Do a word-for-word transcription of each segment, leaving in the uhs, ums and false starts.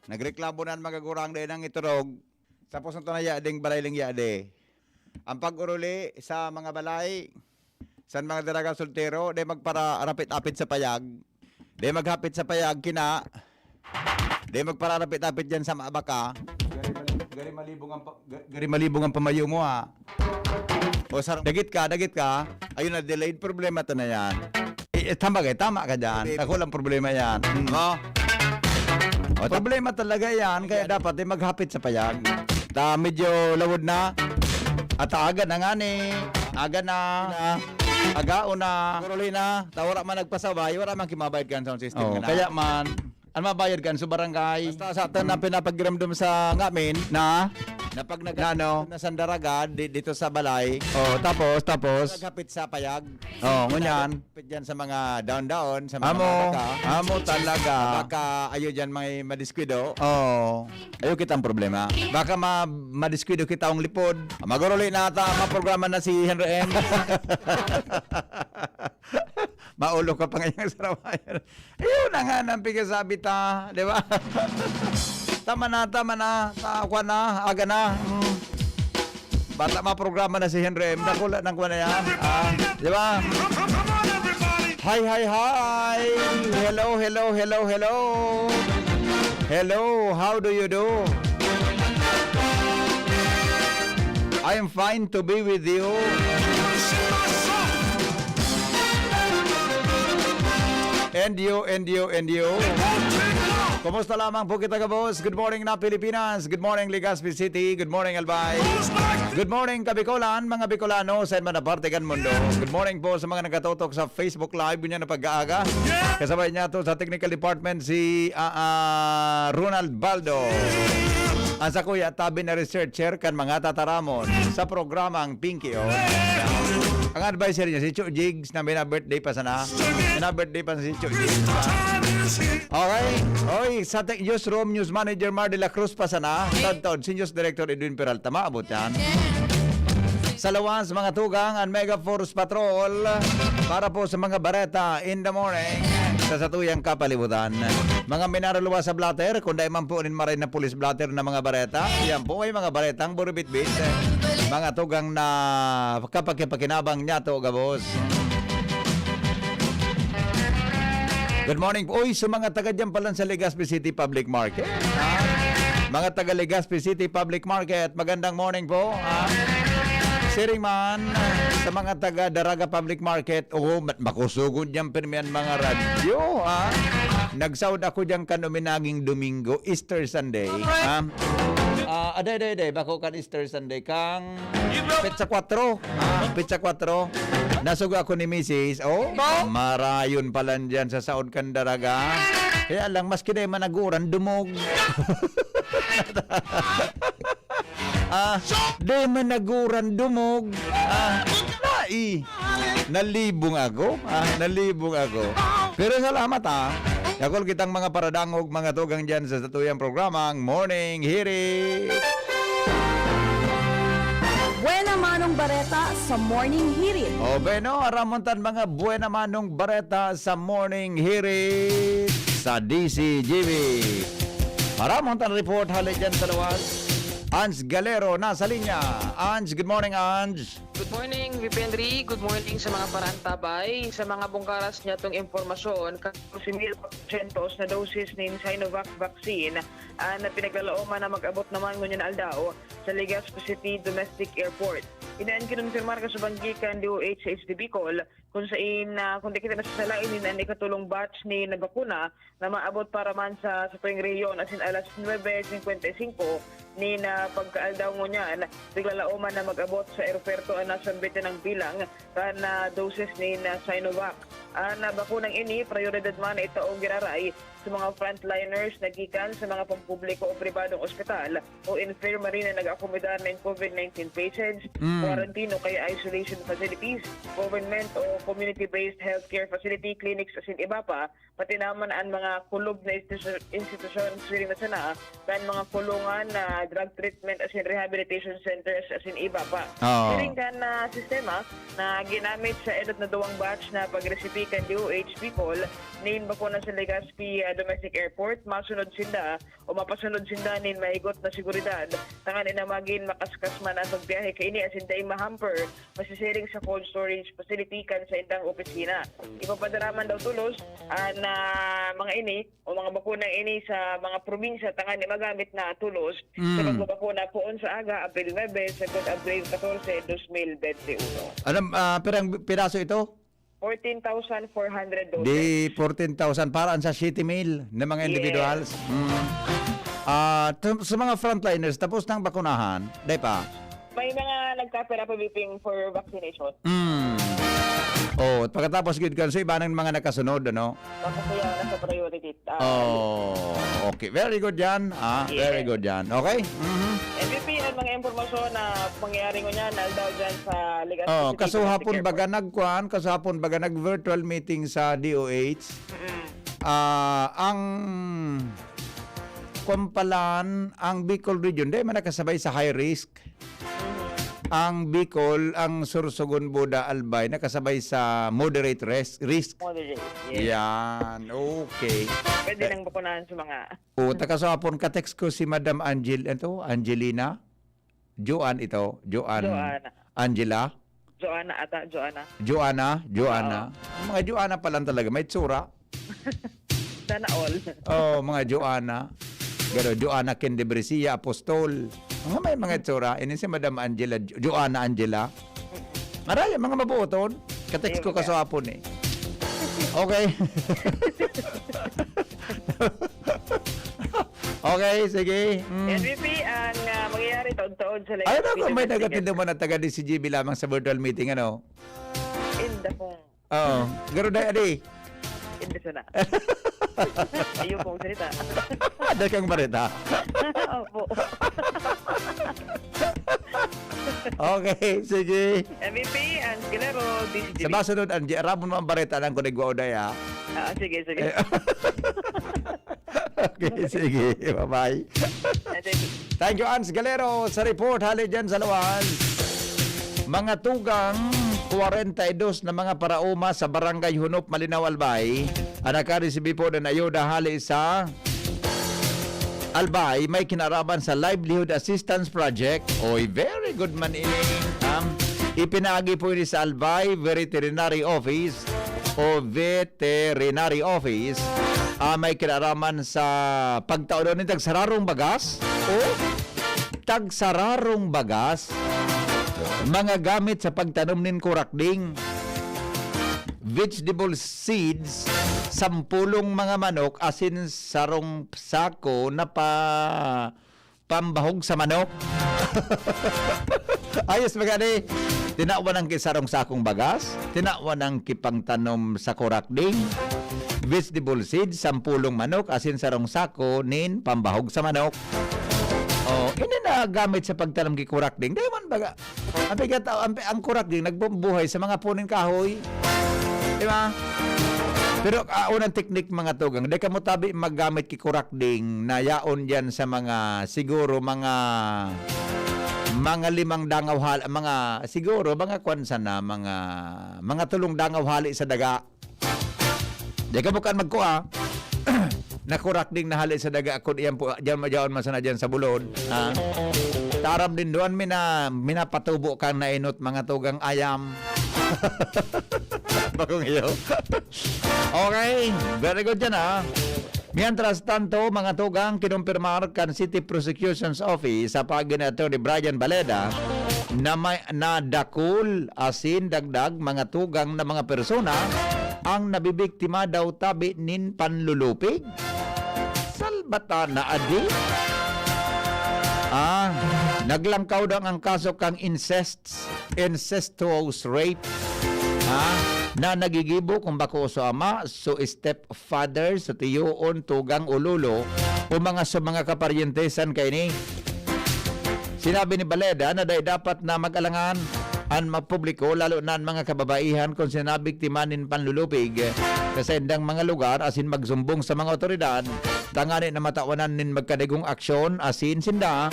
Nagreklamo na an mga gurang dai nang iturog. Sa puso to na yading balay ling yadi. Ang pag-uruli sa mga balay, sa mga daraga soltero, dai magpararapit-apit sa payag. Dai maghapit sa payag, kina. Dai magpararapit-apit dyan sa mga baka. Gari, mali- gari malibong ang pa- ga- gari malibong ang pamayo mo, ha. O sarang dagit ka, dagit ka. Ayun na, delayed, problema to na yan. Eh, eh, tama ka, tama ka dyan. Ako lang problema yan. Hmm. Oh. O, problema talaga yan, kaya dapat eh, maghapit sa payag. Ta medyo lawod na. At aga na nga ni. Aga na. Agaon na. Guruli na. Ta wala man nagpasabay, wala man kimabayad kan sound system. Oh, na. Kaya man, ang mabayad kan sa barangay. Basta sa atin na pinapagiramdam sa ngamin na na pag nag- Na ano? Na sandaraga di- dito sa balay. Oh, tapos, tapos. Naghapit sa payag. Oh, ngunyan. Pit dyan sa mga daon-daon, sa mga Amo, baka. Amo talaga. Baka ayo dyan may madiskuido. Oh. Ayo kitang problema. Baka ma madiskuido kita ang lipod. Maguruli na ata, maprograma na si Henry M. Maulo ka pa ngayang sarawayan. Ayun na nga nang pigasabi ta, di ba? Tama na, tama na. Ta, kwan na, aga na. Mm. Bata maprograma na si Henry M. Dakula ng kwan na yan. Ah, di ba? Hi, hi, hi! Hello, hello, hello, hello! Hello, how do you do? I'm fine to be with you. And you, and you, and you. Kumusta lamang po kita, kabos? Good morning na Pilipinas. Good morning, Legazpi City. Good morning, Albay. Good morning, Kabikolan, mga Bicolano, sa man na parte kan mundo. Good morning po sa mga nagkatutok sa Facebook Live, ngunyan na pag-aaga. Kasabay niya to sa technical department si, ah, ah, Ronald Baldo. Ang sa kuya, tabi na researcher kan mga tataramon sa programang Pinky On. Ang adviser niya, si Cho Jigs, na may na-birthday pa sana. May na-birthday pa si Cho Jigs. Okay. Oy, sa tech newsroom, news manager Mar de la Cruz pa sana. Taod-taod, si News Director Edwin Peralta. Maabot yan. Sa lawas, mga tugang, ang Mega Force Patrol para po sa mga bareta in the morning sa satuyang kapalibutan. Mga minaruluwa sa blotter, kung dai man po nin maray na police blotter na mga bareta, yan po ay mga baretang buribitbit. Mga tugang na kapakipakinabang niya to, gabos. Good morning po. Uy, sa mga taga dyan pala sa Legazpi City Public Market. Ha? Mga taga Legazpi City Public Market, magandang morning po. Ha? Siring man, sa mga taga Daraga Public Market, oo, mat- makusugod dyan pirmi an mga radyo. Ha? Nagsaod ako dyan kan uminaging Domingo, Easter Sunday. Ha? Ah, aday, aday, aday, bako kan Easter Sunday, kang petsa kwatro. Ah, petsa kwatro. Nasugo ako ni misis. Oh, marayon pa lang dyan sa saod kan Daraga. Kaya lang, maski dai man naguran, dumog. Ah, dai man naguran, dumog. Ah, lai. Nalibong ako. Ah, nalibong ako. Pero salamat, ah. Yakol kitang mga paradangog, mga tugang dyan sa satuyang programang Morning Hirit. Buena manong bareta sa Morning Hirit. O, bueno, aramon tan mga buena manong bareta sa Morning Hirit sa D C G B. Aramon tan report hali dyan sa lawas. Ange Galero nasa linya. Ange, good morning, Ange. Good morning, Vipenri. Good morning sa mga parantabay. Sa mga bungkaras niyatong impormasyon, ka-, si mil kwatro syentos na doses nin Sinovac vaccine, ah, na pinaglalaoman na mag-abot naman ngunyan na aldaw sa Legazpi City Domestic Airport. Ini an kinonfirmar kasubang gikan D O H sa H D Bicol, kung sain, ah, kung di kita nasasala, ini na an ikatulong batch ni na bakuna na maabot para man sa, sa tuwing rehiyon, asin alas nuebe cincuenta y cinco nin, ah, pagkaaldaw ngunyan, piglalaoman na mag-abot sa aeropuerto an nasambit na bilang kan, ah, doses nin, ah, Sinovac. An, ah, bakunang ini, prayoridad man na itao giraray sa mga frontliners na gikan sa mga pampubliko o pribadong ospital o infirmary na nag-akomodar nin COVID nineteen patients, Mm. quarantine o kaya isolation facilities, government o community-based healthcare facility, clinics, asin iba pa, pati naman an mga kulob na institusyon, institusyon siring na sana kan mga kulungan na drug treatment asin rehabilitation centers asin iba pa. Oo. Siring kan, ah, sistema na ginamit sa enot na duwang batch na pagresibi kan D O H Bicol nin bakuna sa Legazpi, sa domestic airport, masunod sinda o mapasunod sinda nin mahigot na seguridad, tanganing na magin makaskas man an pagbiyahe kaini asin dai ma-hamper, masisiring sa cold storage facility kan saindang opisina. Ipapadara man daw tolos an, ah, mga ini o mga bakunang ini sa mga probinsya tanganing magamit na tolos sa Mm. pagbabakuna poon sa aga, Abril nuebe, sagkod Abril katorse, dos mil bente uno. Alam, ah, pirang piraso ito? Fourteen thousand four hundred doses. Di fourteen thousand, parang sa siyete mil na mga Yes. individuals. Mm. Ah, to-, sa mga frontliners, tapos nang bakunahan, dai pa? May mga nagkapira pa, Biping, for vaccination. Mm. Oh, at pagkatapos gid kan sa iba ng mga nakasunod, ano? Tapos kaya nasa priority. Ah, Oh, okay. Very good yan. Ah, Yes. very good yan. Okay? Mhm. M V P, ang mga impormasyon na pangyayari ngunyan, aldaw dyan sa Legazpi Oh, City kasuhapon Domestic baga Airport. nagkuan, kasuhapon baga nag-virtual meeting sa D O H. Mm-mm. Ah, ang Kumpalan, ang Bicol Region, dai man nakasabay sa high risk. Mm-hmm. Ang Bicol, ang Sorsogon, Boda, Albay, nakasabay sa moderate res-, risk. Moderate, yes. Yan, okay. Pwede Eh, nang bakunahan sa mga O, takasapon, ka-text ko si Madam Angel, ito, Angelina. Joan ito, Joan. Joanna. Angela? Joanna ata, Joanna. Joanna, Joanna. Oo. Mga Joanna pa lang talaga, may tsura. Sana all. Oh, mga Joanna. Pero Joanna Kendebresia, Apostol. Mga may mga tsura. Ini si Madam Angela, Jo-, Joanna Angela. Maraya, mga mabuoton. Ka-text Ayun ko nga. kasapon eh. Okay. Okay, sige. Mm. M V P, ang, ah, mangyayari taon-taon sa Ayun Legazpi ako, may Domestic nagatindo Airport. man na taga D C G B lamang sa virtual meeting, ano? Inda kong Oo. Garo na, adi. Inda sana. Ayun pong salita. Ada kang bareta. Opo. Okay, sige. M V P, Hans Galero, D C G B. Sa masunod, Angie, arabon mo ang bareta ng Kunigwa Uday, ha? Ah, sige, sige. Eh, Okay, sige. Bye-bye. Thank you, Ans Galero, sa report hali dyan sa luwas. Mga tugang, kwarenta y dos na mga paraoma sa Barangay Hunop, Malinao, Albay, ang nakaresibi po ng ayuda hali sa Albay, may kinaraman sa Livelihood Assistance Project. Oy, very good man ini. Um, ipinaagi po ini sa Albay Veterinary Office o Veterinary Office, ah, may kinaraman sa pagtao daw nin tagsararong bagas o tagsararong bagas, mga gamit sa pagtanom nin kurakding, vegetable seeds, sampulong mga manok, asin sarong sako na pa pambahog sa manok. Ayos ba gani? Tinawan ang kisarong sakong bagas, tinawan ang kipangtanom sa kurakding, vegetable seed, sampulong manok, asin sarong sako nin pambahog sa manok. Oh, ini na gamit sa pagtanom ki kurakding. Di man baga, ang pigat-, ang, ang kurakding nagbubuhay sa mga puning kahoy. Di ba? Pero, ah, unang teknik, mga tugang, di kamo tabi maggamit ki kurakding na yaon diyan sa mga, siguro, mga, mga limang dangaw hal-, mga, siguro, mga kwan sana, mga, mga tulong dangaw hali sa daga. Di kamo kan magkua. Nakurakding na hali sa daga, kun iyan po, diyan, diyan man sana diyan sa bulod, ha? Taram din doon, mina-, minapatubo kang nainot, mga tugang ayam. Bagong iyo. Okay, very good yan, ha? Mientras tanto, mga tugang, kinumpirmar kan City Prosecution's Office sa paagi ni Attorney Brian Baleda na may, na dakul asin dagdag, mga tugang, na mga persona ang nabibiktima daw tabi nin panlulupig. Salbata na adi. Ah, naglangkaw daw ang kaso kang incest, incestuous rape. Ah, na nagigibo kung bako so ama, so stepfather, so tiyoon, tugang o lolo, o mga sa mga kaparyentesan kaini. Sinabi ni Baleda na dai dapat na mag-alangan an mga publiko, lalo na an mga kababaihan, kun sinabiktima nin panlulupig sa saindang mga lugar asin magsumbong sa mga awtoridad tangani na matawan nin magkanigong aksyon asin sinda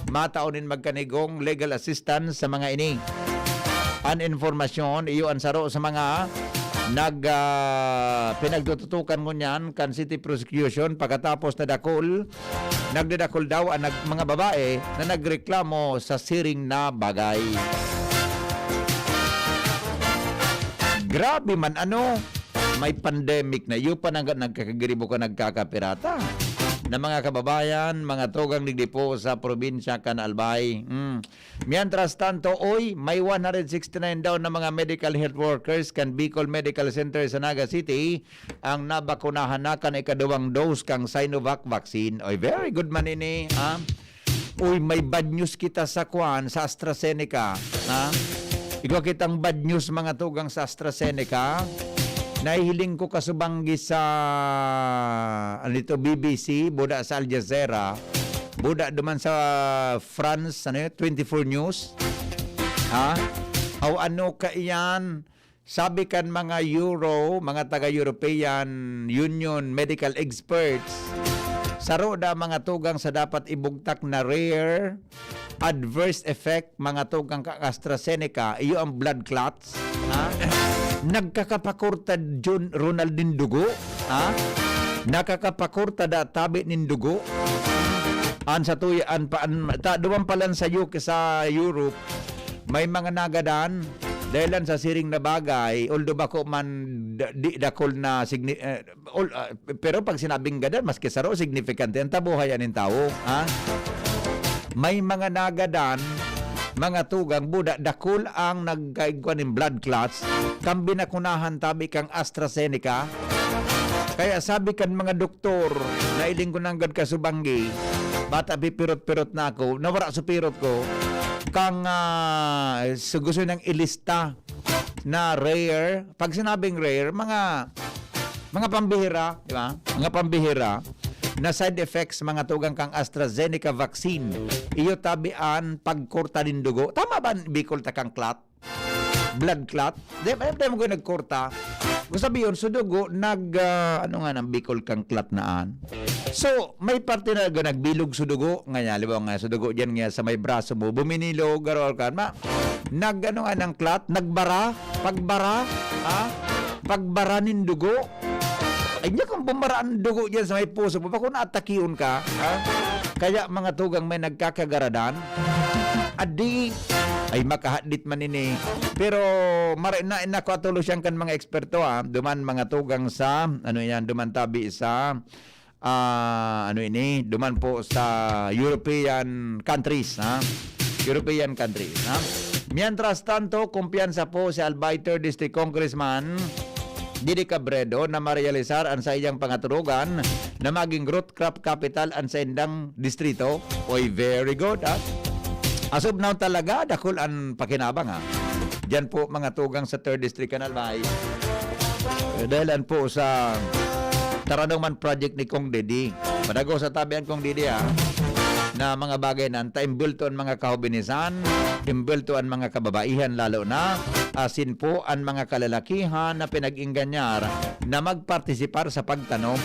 matao nin magkanigong legal assistance sa mga ini. An impormasyon, iyo an saro sa mga Nag, ah, pinagtututukan ngunyan kan city prosecution pagkatapos na dakul, nagdadakul daw ang nag-, mga babae na nagreklamo sa siring na bagay. Grabe man, ano? May pandemic na, iyo pa nag-, nagkakagiribo ka, nagkakapirata na mga kababayan, mga tugang digdi po sa probinsya kan Albay. Mm. Mientras tanto, oy, may one hundred sixty-nine daw na mga medical health workers kan Bicol Medical Center sa Naga City ang nabakunahan na kan ikaduwang dose kang Sinovac vaccine. Oy, very good man ini, ha? Uy, may bad news kita sa kwan, sa AstraZeneca, ha? Igwa kitang bad news, mga tugang, sa AstraZeneca. Nahihiling ko kasubanggi sa, ano ito, B B C, buda sa Al Jazeera, buda duman sa France, ano yun, twenty-four News. Ha? Aw, ano ka iyan? Sabi kan mga Euro, mga taga-European Union medical experts, saro da mga tugang sa dapat ibugtak na rare adverse effect, mga tugang ka AstraZeneca, iyo ang blood clots, ha? Nagkakapakurta, Jun, Ronald, nin dugo, ha? Nakakapakurta da tabi nin dugo. An sa tuya, an pa, an, ta, duman pa lang sa U K, sa Europe, may mga nagadan, dahilan sa siring na bagay, although bako man da-, di dakul na signi-, eh, ol-, ah, pero pag sinabing gadan, maski saro, signifikante ang tabuhay aning tawo, ha? May mga nagadan, mga tugang, buda, dakul ang nagkaigwa nin blood clots, kan binakunahan tabi kang AstraZeneca. Kaya sabi kan mga doktor, nailing ko nanggad kasubanggi, bata pipirot-pirot na ako, nawara sa pirot ko, kang, ah, so gusto nang ilista na rare. Pag sinabing rare, mga, mga pambihira, di ba? Mga pambihira na side effects, mga tugang kang AstraZeneca vaccine. Iyo tabi an pagkurta nin dugo. Tama ba an Bicol ta kang clot? Blood clot? Di ba, di mo ko nagkurta? Kung sabi yun, so dugo, nag, ah, ano nga nang Bicol kang clot na an? So, may parte na ga-, nagbilog sa dugo, nga niya, halimbawa nga, sa dugo dyan nga sa may braso mo, buminilog, garo kan, ma-, nag, ano nga, ng clot, nagbara, pagbara, ha? Pagbara nin dugo. Ay, niya kung bumara ang dugo dyan sa may puso mo, bako naatakion ka, ha? Kaya mga tugang may nagkakagaradan, adi, ay makahadit man ini. Pero mara-, na, nakatulo siyang kan mga eksperto, ha? Duman mga tugang sa, ano yan, duman tabi sa ah, ano ini, duman po sa European countries, ha? European countries, ha? Mientras tanto, kumpiyansa po si Albay third District Congressman Didi Cabredo na marealisar an saiyang pangaturugan na maging root crop capital an saindang distrito. Oy, very good, ha? As of now talaga, dakul an pakinabang, ha? Diyan po, mga tugang sa third District kan Albay. Eh, dahilan po sa Taranoman project ni Kong Didi. Madago sa tabi ang Kong Didi, ha, na mga bagay na anta, imbulto ang mga kahubinisan, imbulto ang mga kababaihan lalo na, asin po ang mga kalalakihan na pinag-ingganyar na magpartisipar sa pagtanom.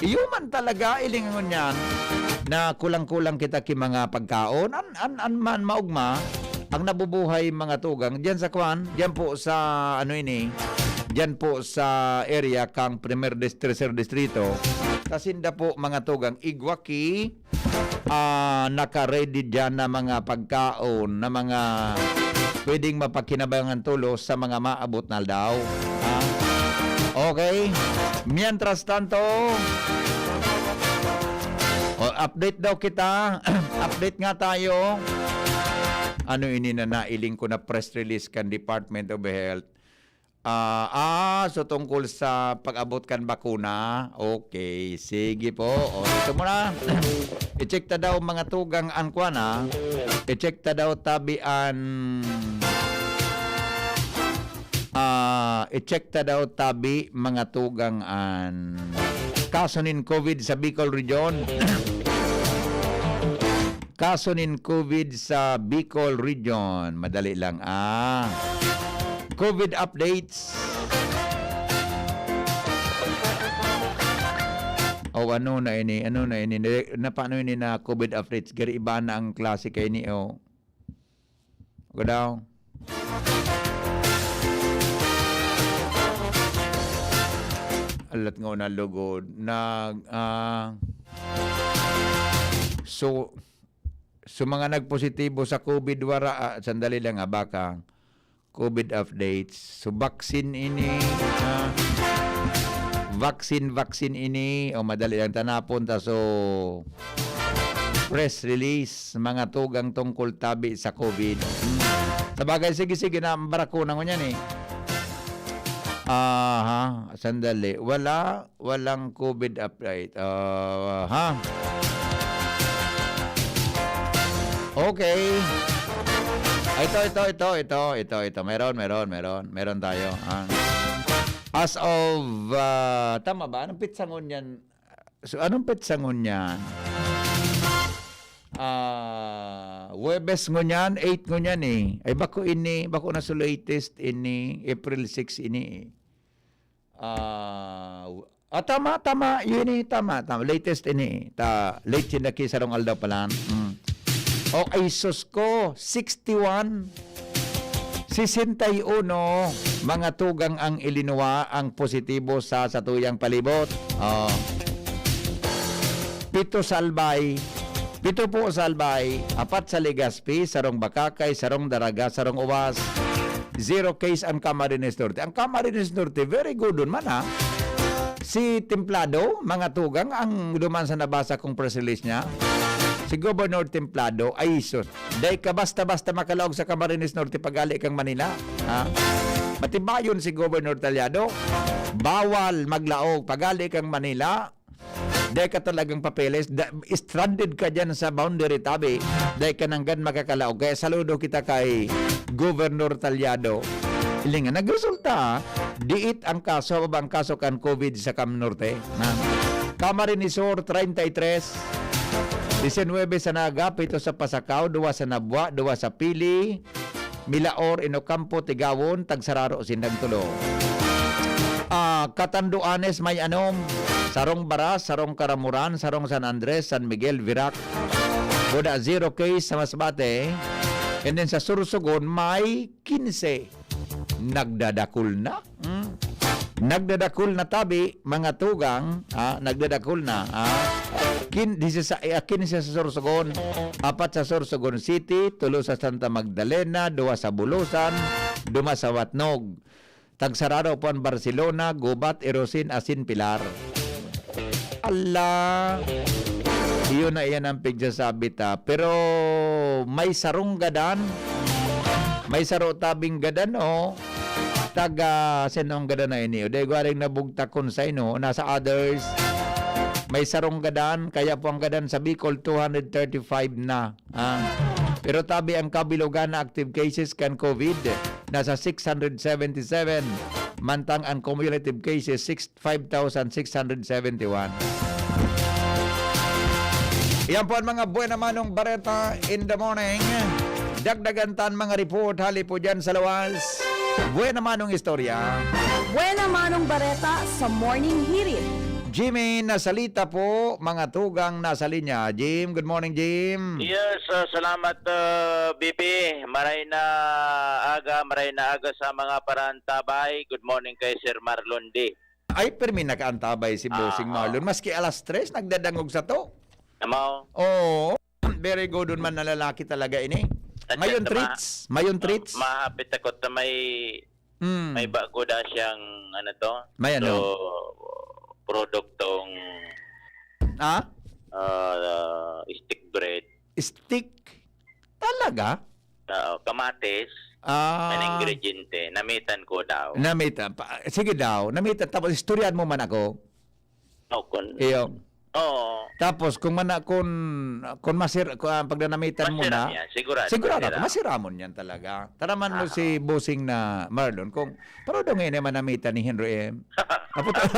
Iyo man talaga, ilingon niyan, na kulang-kulang kita ki mga pagkaon. An, an, an man maugma, ang nabubuhay mga tugang, diyan sa kwan, diyan po sa, ano ini, diyan po sa area kang Primer Dis-, Tercer Distrito, kasinda po mga tugang, igwa ki, ah, naka-ready diyan na mga pagkaon, na mga pwedeng mapakinabangan tulos sa mga maabot na aldaw. Ha? Okay? Mientras tanto, o, update daw kita. Update nga tayo. Ano ini na nailing ko na press release kan Department of Health? Ah, ah, so tungkol sa pag-abot kan bakuna. Okay, sige po. O, ito muna. I-check ta daw mga tugang an kwan, ha. I-check ta daw tabi an, ah, i-check ta daw tabi mga tugang an kaso nin COVID sa Bicol Region. Kaso nin COVID sa Bicol Region. Madali lang, ah. COVID updates. O, ano na ini? Ano na ini? Na, na paano ini na COVID updates? Gari iba na ang klase kay ni, o. Go daw. Alat nga na lugod. Nag, ah, so, so mga nagpositibo sa COVID, wara, ah, sandali lang, ah, baka. COVID updates. So, vaccine ini, ah, vaccine, vaccine ini. O, madali lang tanapon ta. So, press release, mga tugang tungkol tabi sa COVID. Hmm. Sabagay, sige, sige, na, barako na ngunyan eh. Aha, sandali. Wala, walang COVID update. Ah, ha? Okay. Ito, ito, ito, ito, ito, ito. Meron, meron, meron. Meron tayo. Ah. As of, ah, tama ba? Anong petsa ngunyan? So, anong petsa ngunyan? Ah, Huwebes ngunyan, eight ngunyan eh. Ay, bako ini, bako na sa latest ini, April six ini eh. Ah, ah, tama, tama. Yun eh, tama, tama. Latest ini eh. Ta, late yun na ki sarong aldaw pa lang. Mm. O, ay sus ko, sixty-one. Sesenta y uno, mga tugang ang ilinuwa ang positibo sa satuyang palibot. Oh. Pito sa Albay, pito po sa Albay, apat sa Legazpi, sarong Bacacay, sarong Daraga, sarong Uwas. Zero case ang Camarines Norte. Ang Camarines Norte, very good dun man, ha? Si Templado, mga tugang, ang duman sa nabasa kong press release niya. Si Governor Templado, ay sus. Dai ka basta-basta makalaog sa Camarines Norte pagali kang Manila. Ha? Matibayon si Governor Talyado. Bawal maglaog pagali kang Manila. Dai ka talagang papeles. Da, stranded ka dyan sa boundary tabi. Dai ka nanggad makakalaog. Kaya saludo kita kay Governor Talyado. Hilingan, nagresulta, ha? Diit ang kaso, baba ang kaso kan COVID sa Cam Norte. Na? Camarines Sur, treinta y tres. Diecinuebe sa Naga, pito sa Pasacao, duwa sa Nabua, duwa sa Pili, Milaor, Inocampo, Tigawon, tagsararo sindang tulo. Ah, Catanduanes may anom, sarong Baras, sarong Caramoran, sarong San Andres, San Miguel, Virac. Buda, zero case sa Masbate. And then sa Sorsogon, may quince. Nagdadakul na. Hmm. Nagdadakul na tabi, mga tugang, ah, nagdadakul na, ah. Kin-, disisa-, eh, quince sa Sorsogon, apat sa Sorsogon City, tulo sa Santa Magdalena, duwa sa Bulusan, duma sa Watnog. Tagsararo po ang Barcelona, Gubat, Irosin, asin Pilar. Ala! Iyon na iyan ang pigsasabi ta. Pero may sarong gadan. May saro tabing gadan, oh. Taga, sinong gadan na ini? O, di, gwaring nabugtakon sa ino. Nasa others. May sarong gadan. Kaya po ang gadan sa Bicol, two hundred thirty-five na. Ah, pero tabi ang kabilogan na active cases kan COVID, nasa six hundred seventy-seven, mantang ang cumulative cases, six, five thousand six hundred seventy-one. Yan po ang mga buena manong bareta in the morning. Dagdagan tan mga report, hali po dyan sa lawas. Buena manong istorya. Buena manong bareta sa Morning Hirit. Jimmy Nasalita po, mga tugang nasa linya. Jim, good morning, Jim. Yes, ah, salamat, ah, B B. Maray na aga, maray na aga sa mga parantabay. Good morning kay Sir Marlon D. Ay, pirmi nakaantabay si Bossing Ah, Marlon. Maski alas tres, nagdadangog sa to. Amaw. Oo. Very good, dun man na lalaki talaga ini. At Mayon saka ma-, treats. Mayon treats. Mahapit ako ta may Mm. May bago da siyang, ano to? May ano? So, produktong, Ah? ah, stick bread. Stick? Talaga? Oo, kamatis. Ah. Ang ingrediente, namitan ko daw. Namitan pa. Sige daw, namitan. Tapos, istoryahan mo man ako. O, kun Iyo. Oo. Tapos, kung mana-, kun, kun masir-, kun, ah, pagdanamitan mo Masiram na, yan, sigurado, sigurado ako, masiram. Masiramon yan talaga. Taraman mo Aha. si Bossing na Marlon, kung, pero daw ngayon naman namitan ni Henry M. Apo to.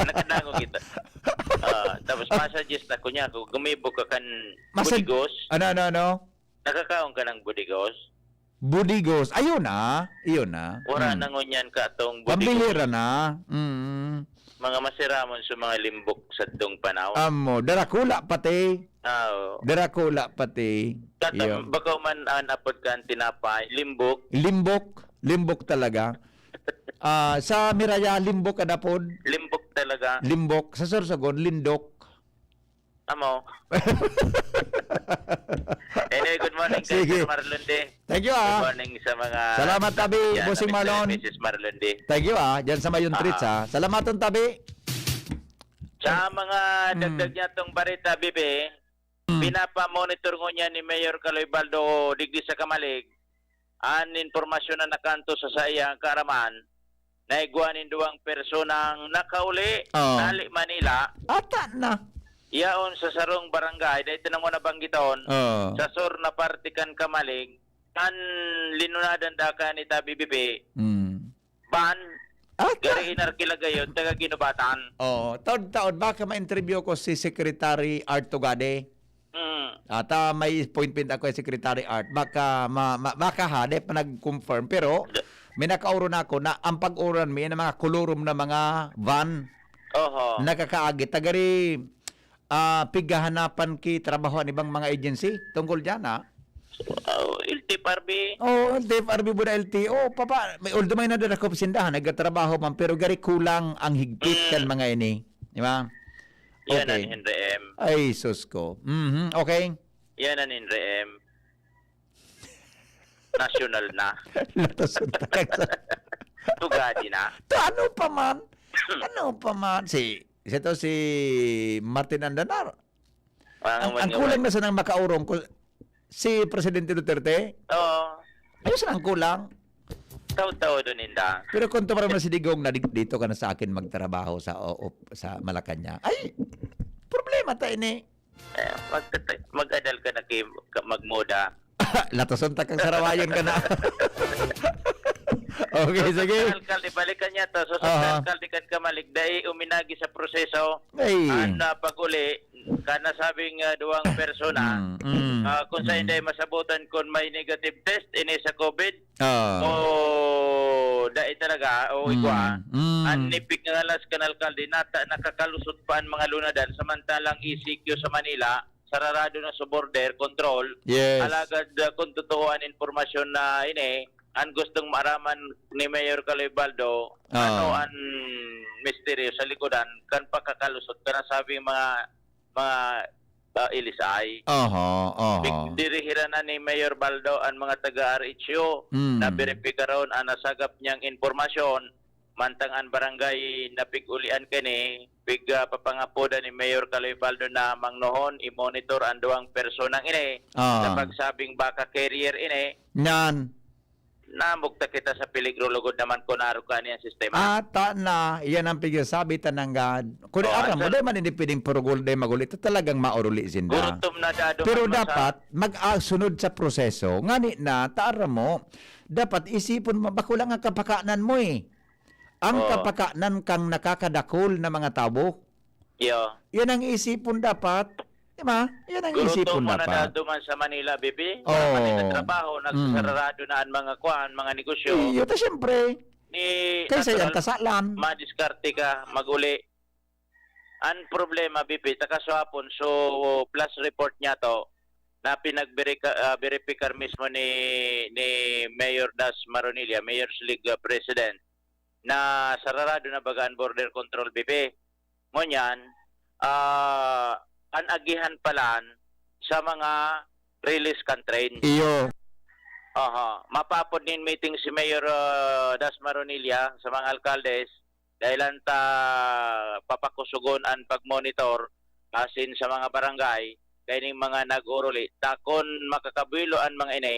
Nakadangog kita. Ah, tapos, masuggest na ko niya, kung gumibo ka kan Masag-, budigos, ano, ano, ano? Nakakaon ka ng budigos? Budigos. Ayun na. Iyon na. Wala Mm. na ngunyan ka atong budigos. Pambihira na. Mm. Mga masiramon sa mga limbok sa dong panahon. Amo, darakula pati. Ah, oo. Darakula pati. Tatam-, Iyo. Baka man an apod ka ang tinapay, limbok. Limbok. Limbok talaga. Ah, sa Miraya, limbok ka dapod. Limbok talaga. Limbok. Sa Sorsogon, lindok. Amo. Anyway, good morning kay Sige. Sir Marlon D. Thank you, Good ah. morning sa mga Salamat, tabi, yan, Bossing Mister Marlon. Missus Marlon D. Thank you, ah. Diyan sa Mayon Treats, ah. Salamat, tabi. Sa mga Mm. dagdag niya tong bareta, Bibi, Mm. pinapamonitor ngunyan ni Mayor Caloy Baldo digdi sa Camalig an impormasyon na nakanto sa saiyang kaaraman na igwa nin duwang personang nakauli Oo. hali Manila, Ata na. yaon sa sarong barangay, dahil ito na muna banggiton, Oo. sa sur na parte kan Camalig, an linunadan da kan ita, Bibi, Mm. van, Ata. gari inarkila gayon, taga Guinobatan. Oo. Taod-taod, baka ma-interview ko si Secretary Art Tugade. Mm. Ata may appointment ako kay Secretary Art. Baka, ma, ma, baka ha, di pa nag-confirm. Pero, may nakauro na ako na ang pag-uran mi, na mga kolorum na mga van, Oho. nakakaagi. Tagari, ah, pighahanapan ki trabaho an ibang mga agency tungkol dyan, ha? Oh, L T F R B. Oh, L T F R B po na L T O. Papa, may, although may nadadakop sindahan, nagtatrabaho man, pero gari kulang ang higpit Mm. kan mga ini. Di ba? Yan Okay. ang Henry M. Ay, sus ko. Mhm, okay. Yan ang Henry M. National na. Latos ang takag sa... Tugadi na. To, ano pa man? Ano pa man? Si, si to si Martin Andanar. Ang, Ang, ang kulang na sanang makaurong ko, si Presidente Duterte. Oo. Ayos lang kulang. Taw-taw doon, Inda. Pero kung tumara na si Digong na di- dito ka na sa akin magtrabaho sa o, o- sa Malacanang. Ay, problema ta ini. Eh, mag, mag-adal ka na kay ka- magmoda. Latoson ta kang sarawayon ka na. Okay, sige. Sa alkalde, balikan niya to. So, sa Aha. alkalde kan Camalig, dai uminagi sa proseso. Ay. Ang ah, pag-uli, kanasabing ah, duwang persona, Mm, mm, ah, kung sa mm. hindi masabutan kung may negative test, ini sa COVID, Ah. o dai talaga, o igwa. Mm, mm. Ang nipik nga ngalas kan alkalde, nata, nakakalusot pa ang mga lunadan, samantalang E C Q sa Manila, sararado na sa border control. Yes. Alagad ah, kung totoo ang impormasyon na ini, ang gustong maaraman ni Mayor Caloy Baldo, Ah. ano ang misteryo sa likodan kan pagkakalusot kanasabing mga mga ah, ilisay. Oho, oho. Pig- dirihiran na ni Mayor Baldo ang mga taga R H U Mm. na beripikaron ang nasagap niyang impormasyon, mantang ang barangay na pig-ulian kini, pig ah, papangapodan ni Mayor Caloy Baldo na mangnohon, i-monitor ang duwang personang ini Ah. sa pagsabing baka carrier ini. Nan. Namugta kita sa peligro lugod naman kung naro ka niya sistema. Ata na, yan ang pigsasabi ta nanggad. Kung Oh, aram mo, asa- di man hindi pwedeng purugol, di maguli. Ito talagang mauruli sinda. Gurutom na dado Pero man masa- dapat, mag-asunod sa proseso. Ngani na, ta aram mo, dapat isipon mo, bako lang ang kapakanan mo eh. Ang Oo. kapakanan kang nakakadakol na mga tabo. Yo. Yan ang isipon dapat. Di ba? Yan ang Gurutom isipon mo na dapat. dado man sa Manila, Bibi. Oo. Wala man nagtatrabaho, Mm. nagsasarado na ang mga kwan, mga negosyo. Iyo, ta siyempre. Ni Kaysa yan, natural, tasalan. Madiskarte ka, mag-uli. Ang problema, Bibi, takaswapon, so, plus report niya to, na pinag-verificar ah, verificar mismo ni ni Mayor Das Maronilla, Mayor's League ah, President, na sararado na baga ang border control, Bibi. Ngunyan, ah, an agihan palan sa mga release kan train. Iyo. Aha, mapapod nin meeting si Mayor ah, Das Maronilla sa mga alkaldes, dahil ta papakusugon an pagmonitor asin sa mga barangay kaining mga nag-uuruli. Ta kun makakabuelo an mga ini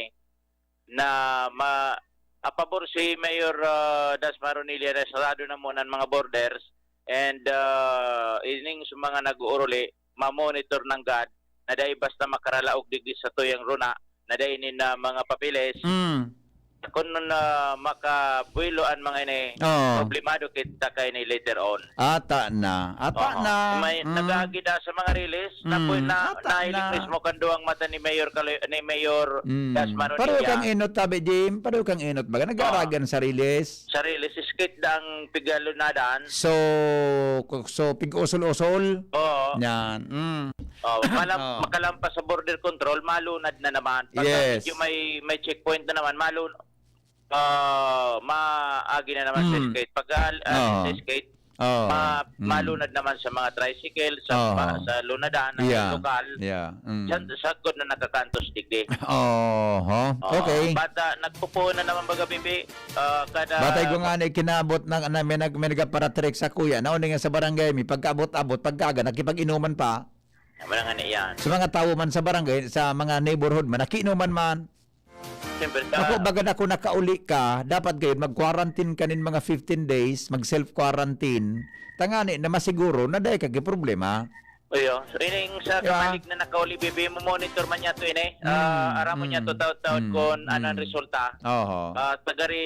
na ma apabor si Mayor ah, Das Maronilla na sarado na muna an mga borders and ah, ining sa mga nag-uuruli, ma-monitor nanggad na dai basta makaralaog digdi sa tuyang runa na dai nin ah, mga papeles. Mm. Kun na makabuelo an mga ini, Oo. problemado kita kaini later on. Ata na. Ata Oho. na. May Mm. nag-aagi na sa mga release, Mm, tapoy na ata nahiling na. Mismo kan duwang mata ni Mayor Kaloy, ni Mayor Mm. Das Maronilla. Pareho kang inot, tabi, Jim. Pareho kang inot. Baga, nag-aaragan sa release. Sa release, skit dang pigalunadan. So, ku- so pig-usol-usol. Oo. Yan. Mm. Oh, malam- Oo. Makalampas sa border control, malunad na naman. Pagka Yes. medyo may, may checkpoint na naman, malun- Ah, maagi na naman sa Mm. skate. Pagka, ah, Oo. sa skate, Oo. ma-, Mm. malunad naman sa mga tricycle, sa Oo. pa-, sa lunadan, sa Yeah. lokal. Yeah. Mm. Sa, sa good na nakakantos digdi. Oho. Oo. Okay. Bata, nagpupuon na naman baga, Bibi. Ah, kada Batay ko nga ni kinabot na, na may nag-, may nagparatrek sa kuya, na uning sa barangay, may pagkaabot-abot, pagkaaga, nakipag-inuman pa. Wala nga na yan. Sa mga tawo man sa barangay, sa mga neighborhood man, nakiinuman man. Siyempre, sa Ako, baga na ako nakauli ka, dapat kayo mag-quarantine ka nin mga fifteen days, mag-self-quarantine, tangani na masiguro na dahil kagi problema. Iyo. So, ining sa Di ba? kamalig na nakauli, Bibi, mo monitor man niya to, ini. Ah, Mm, aram mo niya mm, to, taon-taon mm, kung ano ang mm. resulta. Oho. Ah, tagari,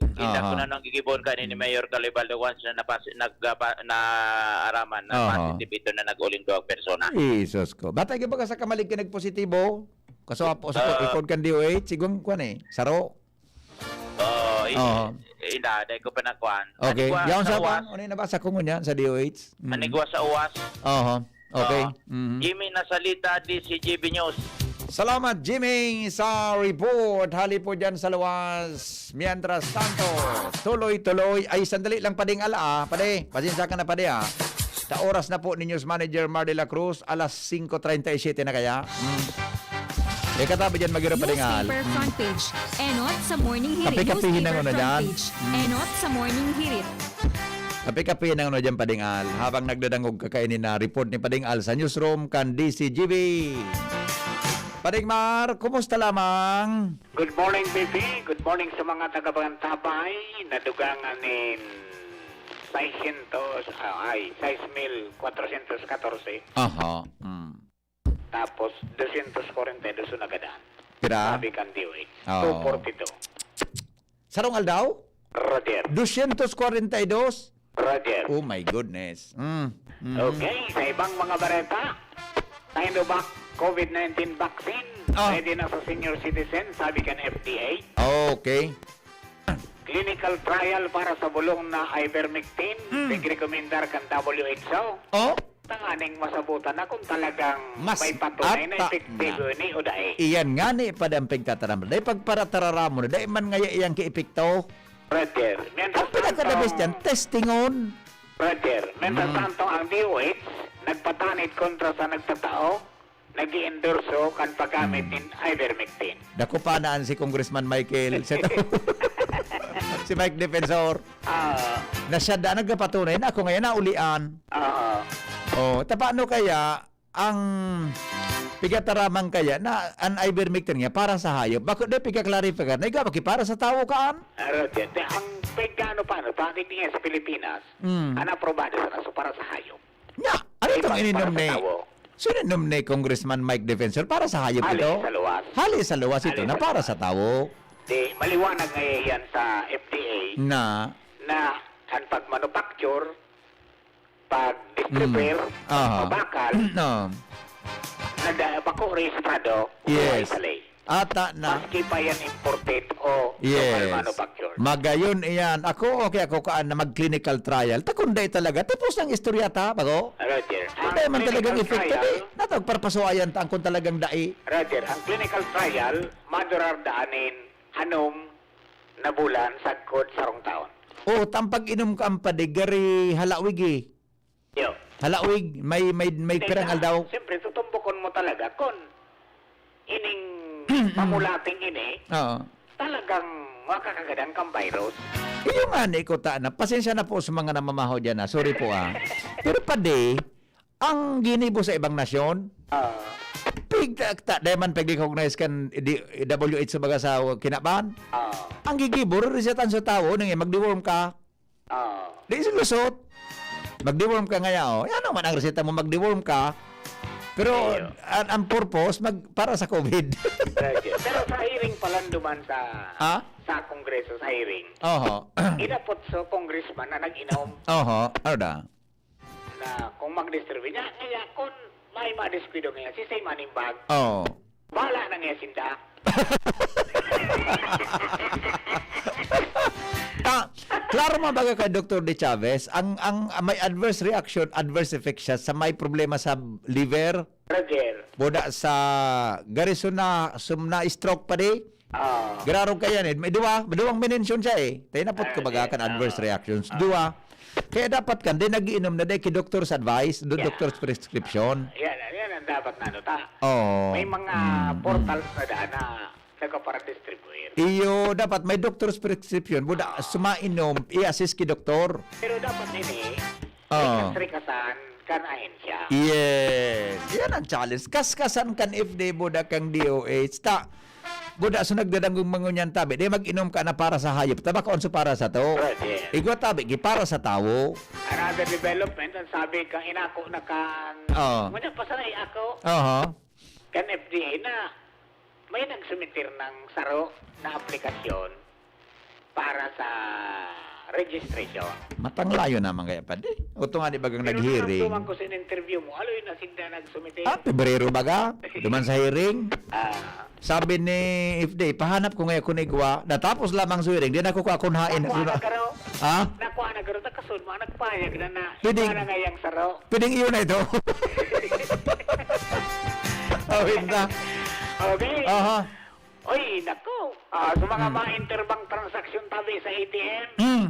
kita Aha. ko na nang gigibon ka ni, ni Mayor Calibaldo once na napas-, nag-, ah, pa-, na araman na Aha. positive ito na nag-uling duwang persona. Jesus ko. Batay ka ba ka sa kamalig ka nagpositibo? Kaso apo sa Ah. ikod kan D O H, sigong kwan eh. Saro. Oo, i-, Oo. i-, ina, dahil ko pa na kwan. Okay. Anigwa Yaon sa sa uwas. kwan, ano yung nabasa ko ngunyan sa D O H? Mm. Anigwa sa uwas. Oho. Okay. Ah, Mhm. Jimmy Nasalita, D C G B News. Salamat, Jimmy, sa report. Hali po dyan sa luwas. Mientras tanto, tuloy-tuloy. Ay, sandali lang, Pading Al, ah. Pade, pasensya ka na, Pade, ah. Sa oras na po ni News Manager Mar de la Cruz, alas singko treinta y siete na kaya. Hmm. Eh, katabi dyan, Magiro, Pading Al. Newspaper front page. Enot sa Morning Hirit. Kape-kapehin na Newspaper muna front dyan. page. Hmm. Enot sa Morning Hirit. Kape-kape na muna dyan, Pading Al. Habang nagdadangog ka kaini na report ni Pading Al sa newsroom kan D C G B. Pading Mar, kumusta lamang? Good morning, B B. Good morning sa mga taga-Bantabay na dugangan nin seiscientos, ah, ay, sais mil kwatrosyentos katorse. Aha. Mm. Tapos, dosyentos kwarenta y dos ang nagadan. Pira? Sabi kan D O H. Oo. Two forty-two. Sarong aldaw? Roger. Dosyentos kwarenta y dos? Roger. Oh my goodness. Mm. Mhm. Okay, sa ibang mga bareta, Sinovac COVID nineteen vaccine, Ah. ready na sa senior citizen, sabi kan F D A. Okay. Clinical trial para sa bulong na ivermectin, Mm. pigrekomendar kan W H O. Oh? Tanganing masabutan na kung talagang Mas may patunay na ata epektibo na. ini o dai. Iyan nga ni, Padang Pigtataram. Dai pagparatarara mo na, dai man ngaya iyang kiepekto. Roger, mientras Ang pinaka-the best tanto, dyan, testingon. Roger, mientras Mm. tanto, ang D O H nagpatanid kontra sa nagtatao, nag-i-endorso kan paggamit Mm. nin ivermectin. Dako pa na an si Congressman Michael, si, si Mike Defensor. Ah. Na siya da, nagpapatunay na ako ngayon naulian. Oo. Oh, tapano kaya ang pigataramang kaya na an ivermectin nga para sa hayop? Bako di pigaklarify na, ikaw, para sa tawo kaan? Ah, Roger, di, ang pigano pa, ano, bakit niya sa Pilipinas, Mm. ang aprobado sa kaso para sa hayop? Nya, ano Di itong ba ininom para sa ni, tawo? Sino inom ni Congressman Mike Defensor? Para sa hayop Hali ito? sa luwas. Hali sa luwas ito Hali na sa para luwas. sa tawo. Di, maliwanag ngayon yan sa F D A Na? na ang pag-manufacture, pag-distribute, Mm. Aha. pagbakal, No. na da-, bako rehistrado, Yes. sa ley. Ata na. Maski pa yan imported o Yes. local manufactured. Magayon iyan. Ako, okay ako kaan na mag-clinical trial. Ta kung dai talaga, tapos ang istorya ta, bago? Roger, Kung ang dai man talagang clinical epekto, trial di, natagparpasuayan ta ang kung talagang dai. Roger, ang clinical trial, madurar daanin, hanom na bulan, sagkod sarong taon. Oh, tampag inom ka ang padigari, halawig eh. Yo. Halawig, may, may, may Teka, pirang aldaw. Siyempre, tutumbukon mo talaga kung ining pamulating ini, Oo. talagang makakagadan kang virus. Iyo nga ni, kuta na. Pasensya na po sa mga namamahaw dyan, ah. Sorry po, ah. Pero padi, ang ginibo sa ibang nasyon, Ah. pigta-, ta-, dai man pag-recognize kan di-, W H O baga sa kinaban. Ah. Ang gigibo, reseta sa tawo, nang mag-deworm ka. Ah. Di silusot. Mag-deworm ka ngaya, oh. Yan naman ang reseta mo, mag-deworm ka. Pero Iyo. an, ang purpose, mag, para sa COVID. Sige. Pero sa hearing pala duman sa, Ha? sa Kongreso, sa hearing, Oho. inapot sa congressman na nag-inom Oho. Ano da? na kung mag-distribute niya, kaya kung may madiskuido ngayon, si Say Manimbag, Oo. Bahala na nga sinda. Ah, klaro man baga kay Doktor De Chavez, ang, ang may adverse reaction, adverse effect siya sa may problema sa liver. Roger. Buda sa garison na, sum-, na stroke pa di, Ah. Gararog ka yan eh. May duwa, duwang minensyon siya eh. Tayo napot ko baga kan adverse reactions. Duwa. Kaya dapat kan, di nag-iinom na di ki doktor sa advice, do doktor sa prescription. Yan, yan ang dapat na ano ta. Oo. May mga portals na daan na nagpapara-distribute. Iyo, dapat may doctor's prescription. Buda, sumainom, i-assist ki doktor. Pero dapat ini, Oo. Rikasan kan ahensya. Yes. Yan ang challenge. Kaskasan kan F D A, buda kang D O H. Ta, buda, so nagdadanggong mangunyan tabi. Di mag-inom ka na para sa hayop. Tabako ang so para sa to. Correct, yes. Igwa tabi, gi para sa tawo. Another development, ang sabi kang inako na kan... Oo. Ngunyan pa sana ako. Aha. Kan F D A na may nagsumitir ng saro na aplikasyon para sa registration. Matanglayo naman kaya, padi. O to nga, di bagang Pero nag-hearing? Nung ko sa interview mo, aloy na sinda nagsumitir. Ah, Pebrero baga? Duman sa hearing? Ah. Sabi ni F D A, "Pahanap ko ngayon kung igwa." Natapos lamang sa hearing, di na ko kakunhain. Nakuha na garo. Ha? Nakuha na garo, nakasunod mo, nagpahayag na na. Pwedeng, Para ngayang saro. Pwedeng iyon na ito. Awit na. Okay. Aha. Oy, nako. Ah, sa mga Hmm. mga interbank transaction tabi sa A T M, Hmm.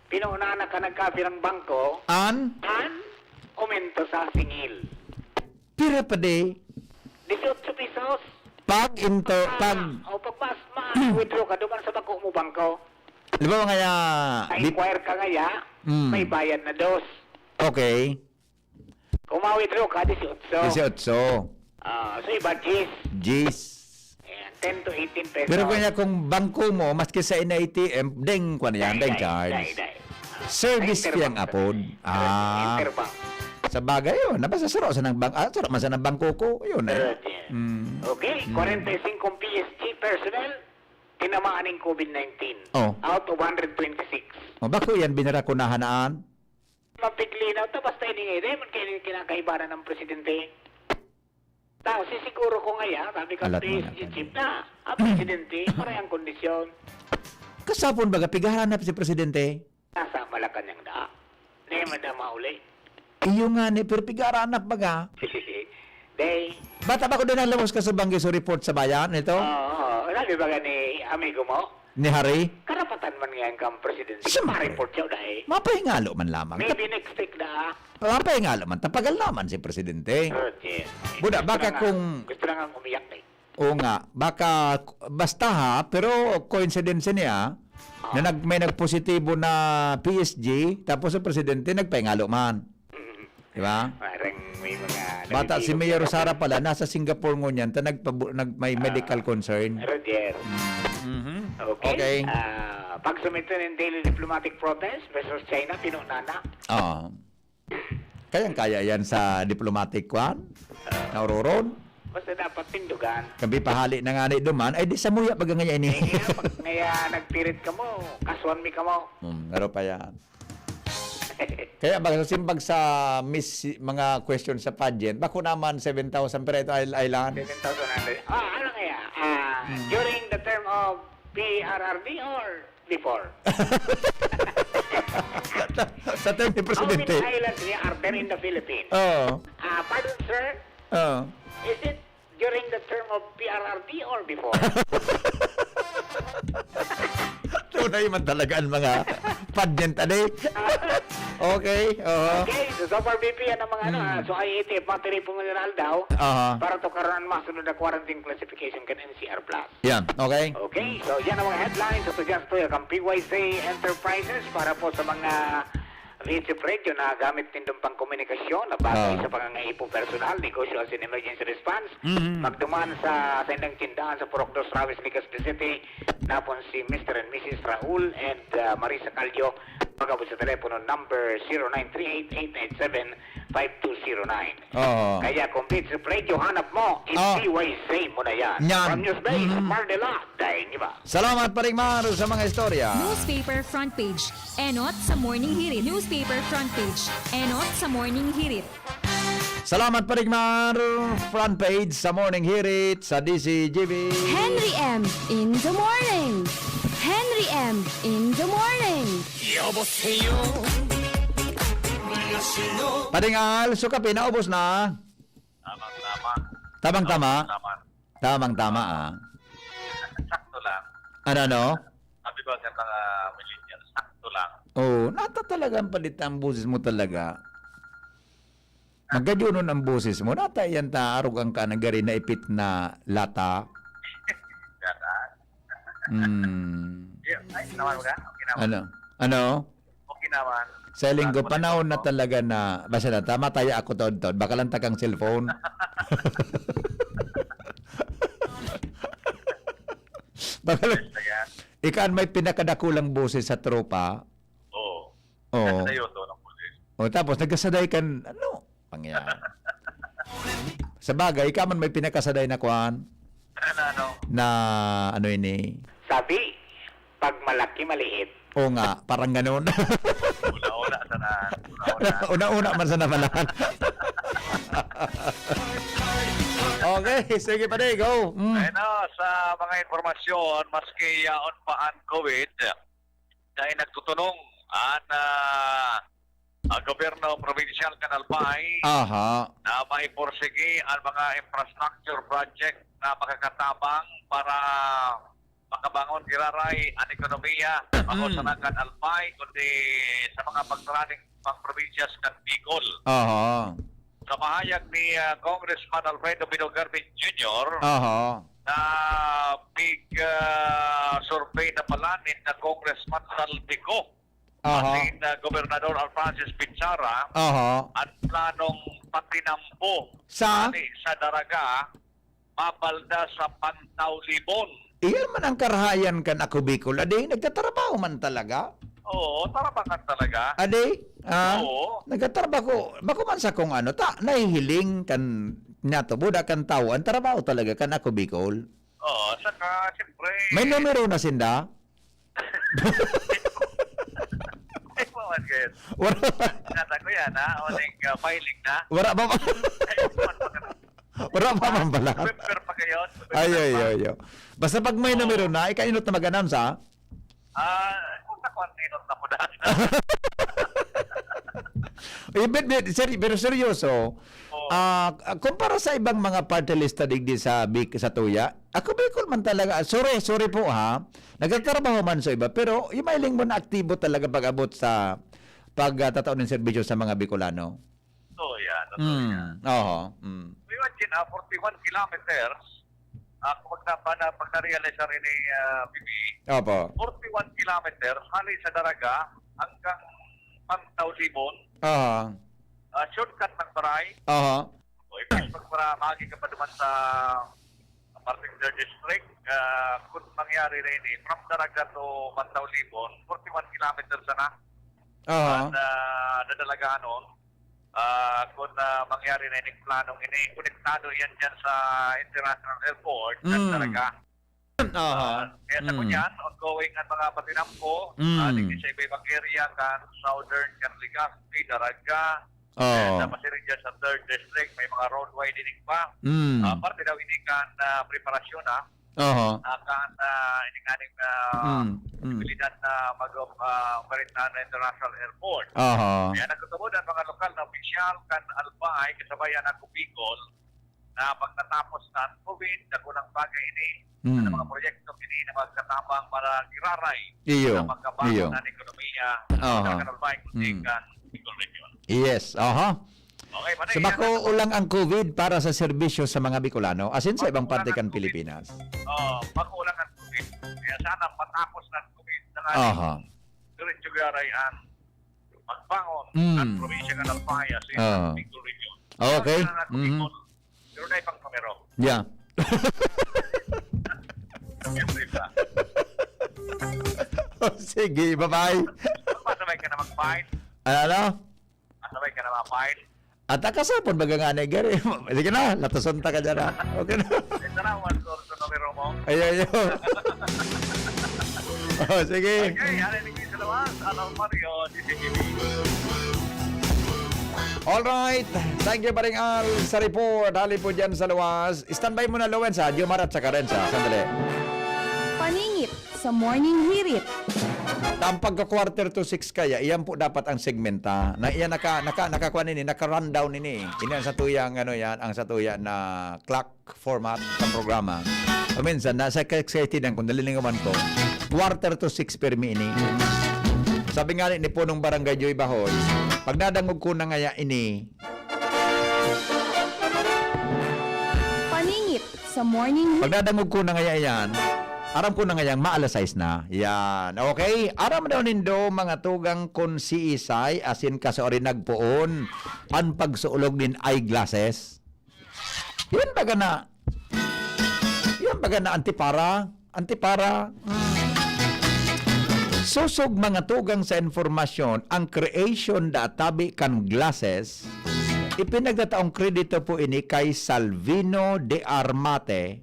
pinuunahan na ka nagkapirang bangko, An? an umento sa singil. Pira pa di? Dieciocho pesos. Pag into, Ah, pag o pag mas ma-, withdraw ka, duman sa bako mo bangko. Di ba, mga ya-, Ay, di- inquire ka nga ya, Hmm. may bayad na dos. Okay. Kung ma-withdraw ka, dieciocho. Dieciocho. Ah, so iba, diyes. Diyes. Ayan, ten to eighteen pesos. Pero kanya kung bangko mo, maski sa N I T M, deng, kwan yan, Dai, deng dai, charge. dai, dai. Service Ay, fee ang interbank apod. talaga. Ah. Interbank. Sa bagay yun, nabasa saro sa nang bang-, ah, saro man sa nang bangko ko, yun eh. Correct, yeah. Mm. Okay, Mm. kwarenta y singko P S G personnel, tinamaan ng covid nineteen. Oh. Out of one hundred twenty-six. Oh, bako yan, binarakunahan naan? Mapiglinaw ta, basta ini nga, dai man kayo kinakaibanan ng presidente. Ta, sisiguro ko nga ya, sabi ka, Alat P S G mga chief na, ang presidente, parehang kondisyon. Kasapon baga, pigahanap si presidente? Nasa Malacanang da. Di man da mauli. Iyo nga ni, pero pigahanap baga. Day. Bata ba ko din ang lamos ka sa banggi sa report sa bayan, ito? Oo, oo. Sabi ba ni amigo mo? Ni Harry? Karapatan man ngayon kang presidente. Siyempre. Pa-report siya, dai. Mapahingalo man lamang. Maybe next week na. Mapahingalo man. Tapagal naman si presidente. Good, yes. Buda, Gusto baka na nga, kung gusto na nga umiyak, eh. Oo nga. Baka, basta ha, pero coincidence niya, Ah. na nag-, may nagpositibo na P S G, tapos ang presidente nagpahingalo man. Mm. Di ba? Parang may mga Bata si naliligo Mayor ka Sara na. pala, nasa Singapore ngunyan, ta nagpabu-, nag-, may Ah, medical concern. Roger. Mhm. Okay. Okay. Ah, pag sumito ng daily diplomatic protest versus China, pinunana. Oo. Kayang-kaya yan sa diplomatic kwan? Ah. Nauroron? Basta dapat tindugan. Kabi pahali na nga ni duman, ay di sa muya pag ngayon eh. Eh, kaya pag, kaya nagpirit ka mo, kaswan mi ka mo. Hmm, ngaro pa yan. Kaya ba, simbag sa Miss, mga question sa pageant, bako naman seven thousand pero ito ay, ay lang. Seven thousand hundred. Ah, ano kaya? Ah, Hmm. during the term of P R R D or before? Sa term ni Presidente. How many islands are there in the Philippines? Oo. Ah, pardon, sir? Oo. Is it during the term of P R R D or before? Tunay man talaga ang mga pageant, ade. Okay, oo. Okay, so, so far, B P, yan ang mga ano, Hmm. ah, so, I A T F, mga telepono na aldaw, Aha. para to karoon ang masunod na quarantine classification kan N C R plus. Yan, okay? Okay, so yan ang mga headlines sa Suggest to kan P Y Z Enterprises para po sa mga Leads of radio na gamit nindong pangkomunikasyon na bagay Ah. sa pangangaipo personal, negosyo as in emergency response. Mhm. Magduman sa saindang tindahan sa Purok Dos, Rawis, Legazpi City. Napon si Mister and Missus Raul and, ah, Marisa Calio. Mag-abot sa telepono number zero nine three eight eight eight seven five two zero nine. Oo. Kaya kung Leads of radio hanap mo, Ah. i-P Y Z mo na yan. Yan. From Newsbase, Mhm. Mardela, Daing Iba. Salamat, Paring Mar, sa mga istorya. Newspaper front page. Enot sa Morning Hirit. Newspaper front page. Enot sa Morning Hirit. Salamat, Paring Mar. Front page sa Morning Hirit sa D Z G B. Henry M in the morning. Henry M in the morning. 여보세요. 안녕하세요. Paring Al, so kape, naubos na? Tamang-tama. Tamang-tama? Tamang-tama. Tamang-tama, ah. Sakto Ano, ano? Sabi ko sa mga millennials, sakto lang. Oo, nata talaga ang palit ang boses mo talaga. Magkajunon ang boses mo. Nata yan ta, arog ang ka, nagari na ipit na lata. Lata? Hmm. Ay, naman mo ka? Okay naman. Ano? Ano? Okay naman. Sa linggo, Ako panahon na talaga na, basta na, tama tayo ako taon-taon. Baka lang takang cellphone. Baka lang, Talaga. Ikaw ang may pinakadakulang boses sa tropa. Oo. Oo. Nasa dayoto ng pulis. O, tapos, nagkasaday kan, ano? Pangyayari. Sa bagay, ikaw man may pinakasaday na kwan. Ano, ano? Na, ano ini? Sabi, pag malaki, maliit. Oo nga, parang ganun. Una-una sana. Una-una. Una-una man sana pala. Okay, sige pa, go. Mm. Ayun na, sa mga impormasyon, maski yaon pa an COVID, dai nagtutunong an, ah, ah, gobyerno probinsyal kan Albay Aha. na maiporsigi an mga infrastructure project na makakatabang para makabangon giraray an ekonomiya, bako Mm. sana kan Albay, kundi sa mga pagtaraning pang probinsya kan Bicol. Aha. Sa pahayag ni, ah, Congressman Alfredo Pino Garvin Junior, Aha. na pig, ah, survey na pala ni na Congressman Saldico, Aha. pati na Gobernador Alfrancis Pizarra, Aha. an planong patinampo Sa? ani sa Daraga, mabalda sa Pantaw Libon. Iyan man ang karahayan kan Ako Bicol. Adi, nagtatrabaho man talaga? Oo, tarabangan talaga. Adi, ah, Oo. nagtatrabaho. Bako man sa kung ano, ta, nahihiling kan, natubod kan tao, ang trabaho talaga kan Ako Bicol. Oo, saka, siyempre, May numero na sinda? Ay, pawan kayo. Wala. Nata ko yan, ha? O, ning, ah, filing na. Wala ba? Ay, pawan pa ka na. Wala pa man pala. November pa kayo. November Ay, ay, pa. ay, ay. Basta pag may Oo. numero na, ikainot na mag-announce, ha? Ah, kung nakuha, inot na po na. Eh, but, but, seri-, pero seryoso, Oo. ah, kumpara sa ibang mga party lista digdi sa Bic-, sa Tuya, Ako Bicol man talaga, sorry, sorry po ha, nagtatrabaho man sa iba, pero yung mailing mo na aktibo talaga pag-abot sa pag, ah, tatao ng serbisyo sa mga Bicolano. Totoo yan, totoo yan. Mm, oho, mm. Imagine, ah, forty-one kilometers, ah, kung magtapa na, pag na-realize na rin ni, ah, Bibi, Opo. forty-one kilometers, hali sa Daraga hanggang Pantaw Libon. Aha. Ah, shortcut ng Baray. Aha. O, imbis pag para, maagi ka pa duman sa Martin Third District, ah, kung mangyari na ini, from Daraga to Pantaw Libon, forty-one kilometers sana. Aha. At, ah, dadalaganon. Ah, kung, ah, mangyari na ining planong ini, konektado yan dyan sa International Airport, Mm. Daraga. Aha. Ah, kaya sa Mm. kunyan, ongoing ang mga patinampo, Mm. ah, digdi sa iba-ibang area, kan Southern, kan Legazpi, Daraga, Oo. kaya sa pasiring dyan sa Third District, may mga road widening pa. Mm. Ah, parte daw ini kan, ah, preparasyon, ah. Aha. Ah, kan, ah, ini nga ning, ah, Mm. Mm. posibilidad na mag, ah, operate na, na international airport. Aha. Kaya nagtutubod ang mga lokal na opisyal kan Albay, kasabay an Ako Bicol, na pagkatapos na ang COVID, dakulang bagay ini, Mm. sa mga proyekto ini na magkatabang para giraray Iyo, na magkabangon iyo. ang ekonomiya, Aha. sa Albay, kundi Mm. kan Bicol Region. Yes, aha. Okay, So, yan bako ang ulang ang COVID para sa serbisyo sa mga Bicolano, as in sa Bako ibang parte ulang ang kan COVID. Pilipinas. Oh, bako ulang ang COVID. Kaya sana matapos na ang COVID na nga Aha. diretso giraray ang pagbangon Mm. at probinsya kan Albay sa Ah. Bicol Region. Okay. Sana na Mhm. Bicol. Pero na ipang numero. Yeah. Siyempre ba? Sige, bye-bye. Masabay ka na mag-fight. Ano, ano? Masabay ka na mag-fight. At akasapon, baga nga na, gari. Sige na, latason ta ka dyan, ha? Okay na. Ito na, one source na numero mo. Ay, ay, ay. Oh, sige. Okay, yan ang sa Lawas, Al Mario, D C T V. Alright. Thank you, Paring Al, sa report. Hali po dyan sa Lawas. Standby muna, Lowen, sa Jomar at saka Renza. Sandali. Paningit sa Morning Hirit. Ang pagka quarter to six kaya, iyan po dapat ang segmenta. Na iyan naka, naka, nakakuha nini, naka-rundown nini. Ini ang satuyang, ano yan, ang satuya na clock format ng programa. Paminsan, nasa excited ang kung nalilingawan ko, quarter to six permi ini. Sabi nga ni Punong Barangay Joy Bahoy, "Pagdadangog ko na ngaya ini." Paningit sa morning. Pagdadangog ko na ngaya yan, aram ko na ngayang maalas sais na. Yan. Okay? Aram daw nindo, mga tugang, kun siisay, asin kaso ari nagpoon, an pagsuolog nin eyeglasses. Yan baga na, yan baga na antipara. Antipara. Susog, mga tugang, sa informasyon, ang creation da tabi kan glasses, ipinagtataong kredito po ini kay Salvino de Armate.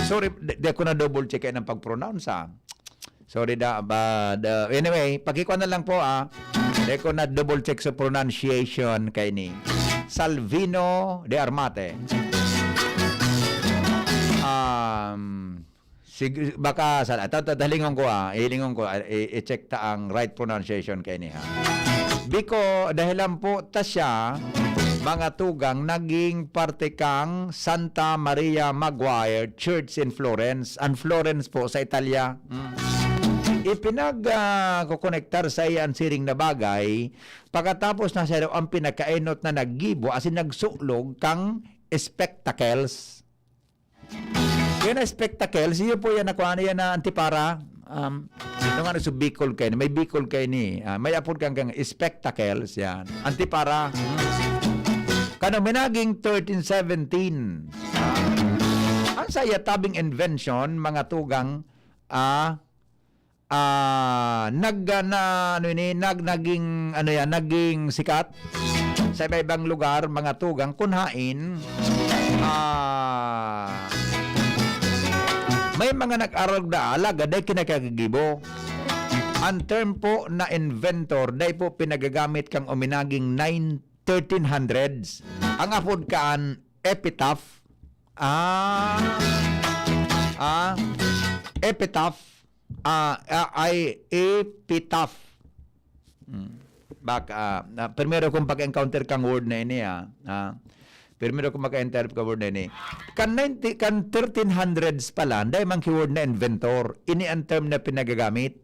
Sorry, di, di ako na double check ng pag-pronounce, ha. Sorry da, but uh, anyway, pakikuha na lang po, ah. Di ko na double check sa pronunciation kay ni Salvino de Armate. Um, sig- baka sa ito, ito, hilingon ko, ah, hilingon ko, ah, i- i-check ta ang right pronunciation kay ni, ha. Biko, dahilan po ta siya, mga tugang, naging parte kang Santa Maria Maguire Church in Florence. Ang Florence po sa Italia. Mm. Ipinag ah, kukonektar sa iya ang siring na bagay, pakatapos na siya daw ang pinakaenot na naggibo asin nagsulog kang spectacles. Yan na spectacles, iyo po yan na kuha yan na antipara. Um, yung ano sa Bicol kayo, may Bicol kayo ni, ah, may apod kang, kang spectacles, yan. Antipara. Kano minaging thirteen seventeen. Ah, ang saya tabing invention, mga tugang, ah, ah, nag, ah, na, ano ini, nag, naging, ano yan, naging sikat sa iba-ibang lugar, mga tugang, kun hain, ah, may mga nag-arog na alagad, dai kinakagibo. Ang term po na inventor, dai po pinagagamit kang uminaging nine, thirteen hundreds. Ang apod kaan, epitaph. Ah, ah, epitaph. Ah, ah, ay epitaph. Hmm. Bak, ah, na, primero kong pag-encounter kang word na ini, ah. Ah, primero kong maka-encounter kang word na ini. Kan ninety, kan thirteen hundreds pa lang, dai man ki word na inventor. Ini ang term na pinagagamit.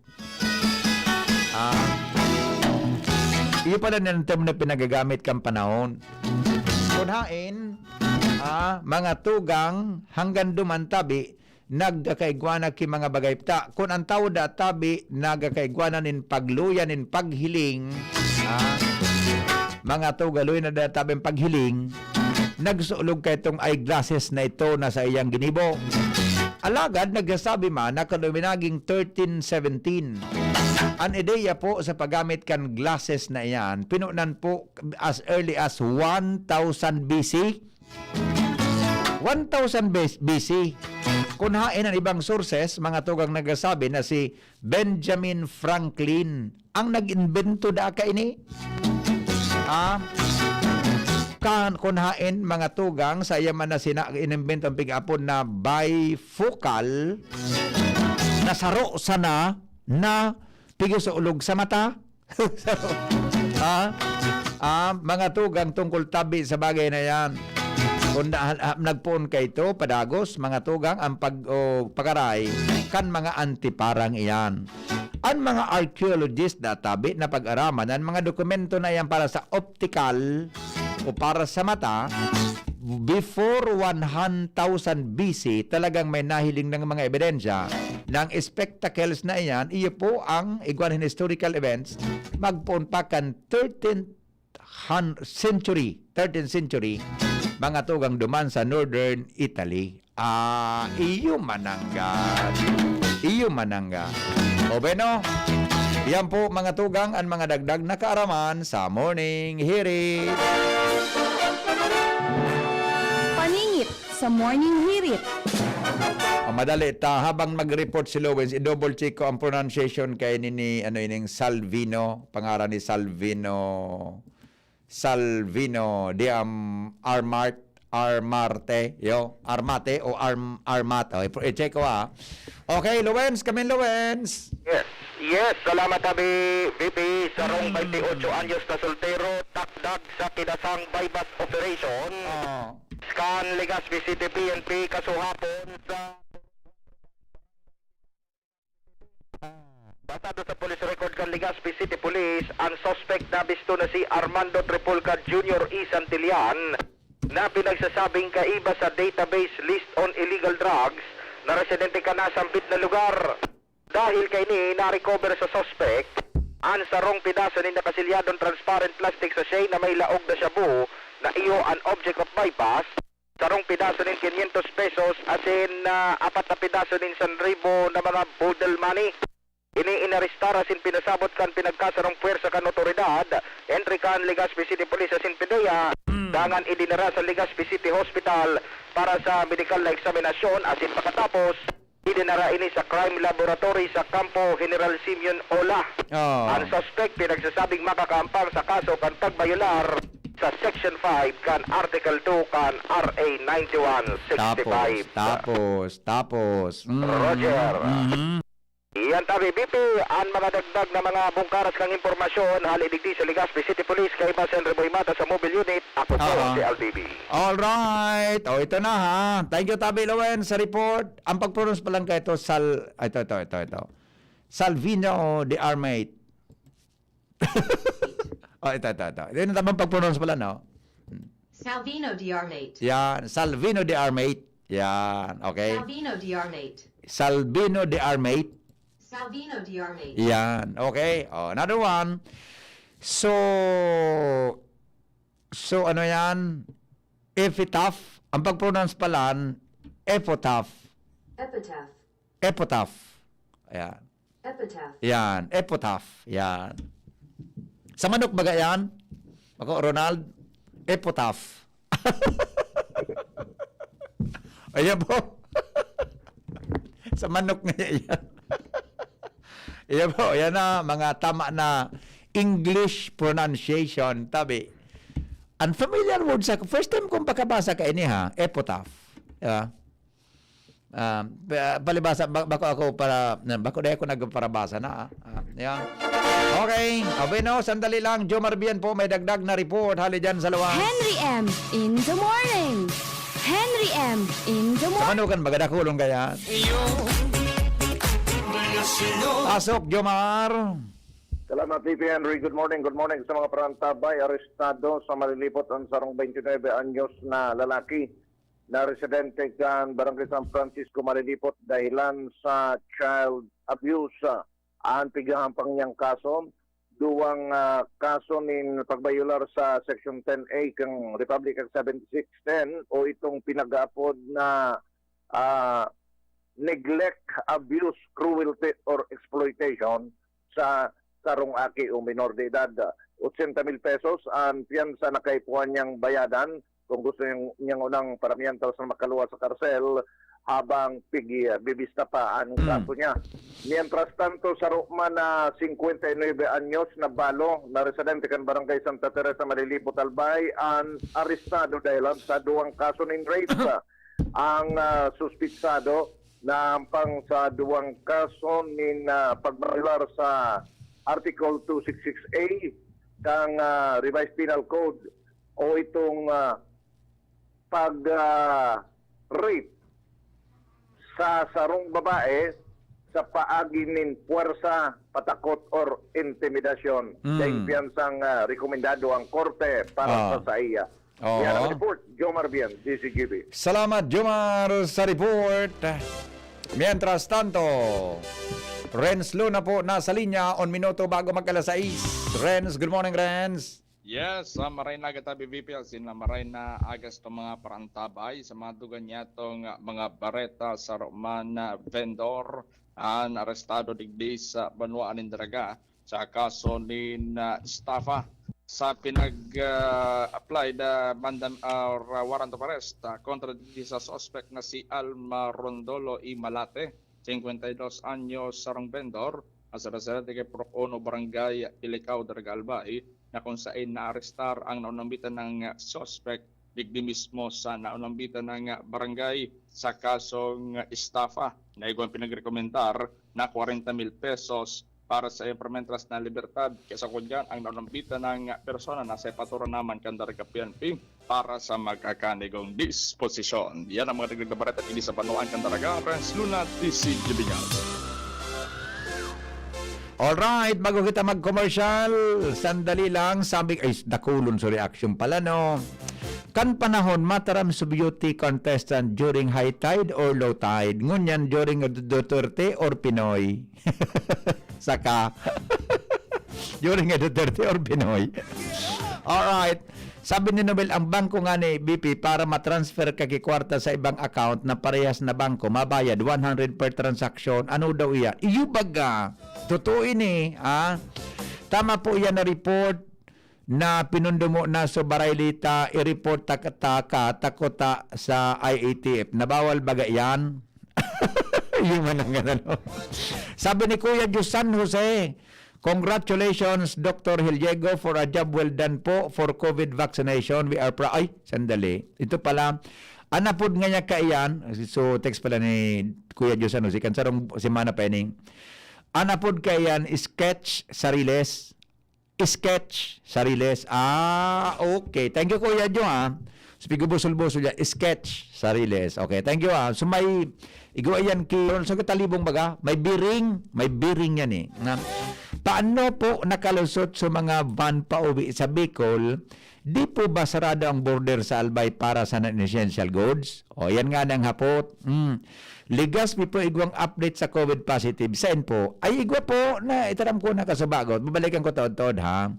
Ah, iyo pala ang term na pinagagamit kang panahon. Kun hain, ah, mga tugang, hanggang duman tabi, nagkakaigwana ki mga bagay ta. Kun ang tawo da tabi, nagkakaigwana nin pagluya nin paghiling, ah, mga tugang, luya na da tabi ang paghiling, nagsulog kay itong eyeglasses na ito na sa iyang ginibo. Alagad, nagsasabi man na kaluminaging thirteen seventeen. An ideya po sa paggamit kan glasses na iyan, pinunan po as early as one thousand B C. One thousand B C. Kun hain ang ibang sources, mga tugang nagsasabi na si Benjamin Franklin ang nag-imbento da kaini. Ah, kan kun hain, mga tugang, sa iya man na sina inimbento ang pig-apon na bifocal, na saro sana na pigsusulog sa mata. Ah, ah, mga tugang, tungkol tabi sa bagay na yan. Kung na, ha, nagpoon kaito, padagos, mga tugang, ang pag, o, pagaray kan mga antiparang iyan. Ang mga archaeologist na tabi na pag-araman ang mga dokumento na iyan para sa optical o para sa mata, before one thousand B C, talagang may nahiling ng mga ebidensya na ang spectacles na iyan, iyo po ang igwa nin historical events, magpoon pa kan thirteenth han-, century, thirteenth century, mga tugang duman sa Northern Italy. Ah, iyo mananggad. Iyo mananggad. O bueno, yan po, mga tugang, ang mga dagdag na kaaraman sa Morning Hirit. Paningit sa Morning Hirit. O, madali ta, habang mag-report si Lowens, i-double check ko ang pronunciation kay ni, ni, ano, ining Salvino, pangaran ni Salvino, Salvino de Am-, Armart, Armarte, yo, Armate o Arm-, Armat. O, i-, i-check ko, ah. Okay, Lowens, kami Lowens. Yes. Yes, salamat, Abi V P. Sarong Mm. twenty-eight anyos na soltero, takdag sa kinasang buy-bust operation. Oo. Kan Legazpi City P N P, kasuhapon sa Basado sa police record kan Legazpi City Police, ang suspect na bisto na si Armando Tripulca Junior E Santillan, na pinagsasabing kaiba sa database list on illegal drugs na residente kan nasambit na lugar. Dahil kaini, na-recover sa suspect ang sarong pidaso nin nakasilyadong transparent plastic sachet na may laog na shabu na iyo an object of buy-bust, sarong pidaso nin quinientos pesos asin, ah, apat na pidaso nin sanribo na mga boodle money. Ini inarestar asin pinasabot kan pinagkasarong puwersa kan otoridad, entry kan Legazpi City Police asin PDEA, Mm. dangan idinara sa Legazpi City Hospital para sa medikal na eksaminasyon asin pakatapos, idinara ini sa crime laboratory sa Kampo General Simeon Ola. Oh. Ang suspect pinagsasabing makakaampang sa kaso kan pagbayolar sa Section five kan Article two kan R A ninety-one sixty-five. Tapos, tapos, tapos. Mm, Roger. Mhm. Iyan tabi, V P, ang mga dagdag na mga bungkaras kang impormasyon, hali digdi sa Legazpi City Police, kaiba sa Henry Boy Mata sa Mobile Unit, ako po Aha. si L B B. Alright. O, ito na, ha. Thank you, Tabi Lowen, sa report. Ang pag-pronounce pa lang ka ito, Sal-, ito, ito, ito, ito. Salvino de Armate. O, ito, ito, ito. Ito yung tamang pag-pronounce pala, no? Salvino de Armate. Yan. Salvino de Armate. Yan. Okay. Salvino de Armate. Salvino de Armate. Salvino de Armate. Yan. Okay. O, another one. So, so ano yan? Epitaph. Ang pag-pronounce pala, epitaph. Epitaph. Epitaph. Ayan. Epitaph. Yan. Epitaph. Yan. Sa manok baga yan? Ako, Ronald? Epitaph. Ayan po. Sa manok na yan. Ayan po. Yan na, mga tama na English pronunciation. Tabi. Unfamiliar word sa, first time kong pakabasa kaini ha, epitaph. Diba? Ah, pa-, palibasa, ba-, bako ako para, na, bako dai ako nagparabasa na, ah. Ah, yan. Okay. O, bueno, sandali lang. Jomar Bien po, may dagdag na report. Hali dyan sa luwas. Henry M in the morning. Henry M in the Sa morning. Manukan, magadakulong kaya. Pasok, Jomar. Salamat, V P Henry. Good morning, good morning sa mga parantabay. Arestado sa Malilipot ang sarong twenty-nine anyos na lalaki na residente kan Barangay San Francisco, Malilipot, dahilan sa child abuse. Ang pighahampang niyang kaso, duwang, ah, kaso nin pagbayolar sa Section ten A kan Republic Act seventy-six ten o itong pinag-aapod na, ah, neglect, abuse, cruelty, or exploitation sa sarong aki o minor de edad. Ochenta mil pesos ang piyansa na kaipuhan niyang bayadan kung gusto niyang, niyang unang paramihan tapos na makaluwas sa karsel habang pigi-, bibista pa ang Mm. kaso niya. Mientras tanto, saro man na singkwenta y nuebe anyos na balo na residente kan Barangay Santa Teresa, Malilipot, Albay, ang arestado dahilan sa duwang kaso nin rape. Ang, ah, suspitsado naampang sa duwang kaso nin, ah, pagbayolar sa Article two six six A kan, ah, Revised Penal Code o itong, ah, pag, ah, rape sa sarong babae sa paagi nin puwersa, patakot, or intimidasyon. Mm. Dai piyansang, ah, rekomendado ang korte para Ah. sa saiya. Oo. Yan ang report, Jomar Bien, D Z G B. Salamat, Jomar, sa report. Mientras tanto, Renz Luna po nasa linya, un minuto bago mag-alas sais. Renz, good morning, Renz. Yes, ah, maray na aga tabi, V P, asin na maray na aga sa mga parantabay, sa mga dugan niyatong, ah, mga bareta, saro man na vendor, an arestado digdi sa banwaan nin Daraga sa kaso nin, ah, estafa. Sa pinag, ah, apply na mandam-, ah, or, ah, warrant of arrest, ah, kontra digdi sa suspect na si Alma Rondolo y Malate, singkwenta y dos anyos, sarong vendor, sa residente kay Purok Uno, Barangay Ilicao, Daraga, Albay, na kung sain naarestar ang naunambitan nang suspect digdi mismo sa naunambitan na nga barangay sa kasong estafa na igwang pinagrekomendar na kwarenta mil pesos para sa iyampara mentras na libertad. Kaya sa kundyan, ang naunambitan na nga persona nasa ipaturan naman kan Daraga P N P para sa magkakanigong disposisyon. Yan ang mga dagdag na bareta digdi sa Banwaan kan Daraga, Renz Luna, D C G Bingas. Alright, bago kita mag-commercial, sandali lang, sabi, ay, dakulon, so reaction pala, no? Kan panahon, mataram sa beauty contestant during high tide or low tide. Ngunyan, during Duterte or Pinoy? Saka, during Duterte or Pinoy? Alright. Sabi ni Nobel, ang bangko nga ni B P para matransfer ka ki kwarta sa ibang account na parehas na bangko, mabayad one hundred per transaction. Ano daw iyan? Iyo baga. Totoo ini, ah. Tama po iyan na report na pinundumo na so Baraylita, i-report ta, ta, ka, ta, ko ta sa I A T F. Nabawal baga iyan? Yung man ang ano. Sabi ni Kuya Diyos San Jose, "Congratulations, Doctor Hiliego, for a job well done po for COVID vaccination. We are proud." Ay, sandali. Ito pala, anapod nga niya kaiyan, so text pala ni Kuya Diyos San Jose, kan sarong semana pa ining. Anapod kaiyan, sketch, sariles. Sketch, sariles. Ah, okay. Thank you, Kuya Jo, ha. Sabi ko, busol-busol yan. Sketch, sariles. Okay, thank you, ha. So, may, igwa yan ki, sa katalibong baga, may bearing, may bearing yan, eh. Na, paano po nakalusot sa mga van pauwi sa Bicol? Di po ba sarado ang border sa Albay para sa non-essential goods? O, yan nga ang hapot. Mm. Ligas mi po igwang update sa COVID positive. Sain po? Ay, igwa po na itaram ko na kasubagot. Babalikan ko taod-taod, ha?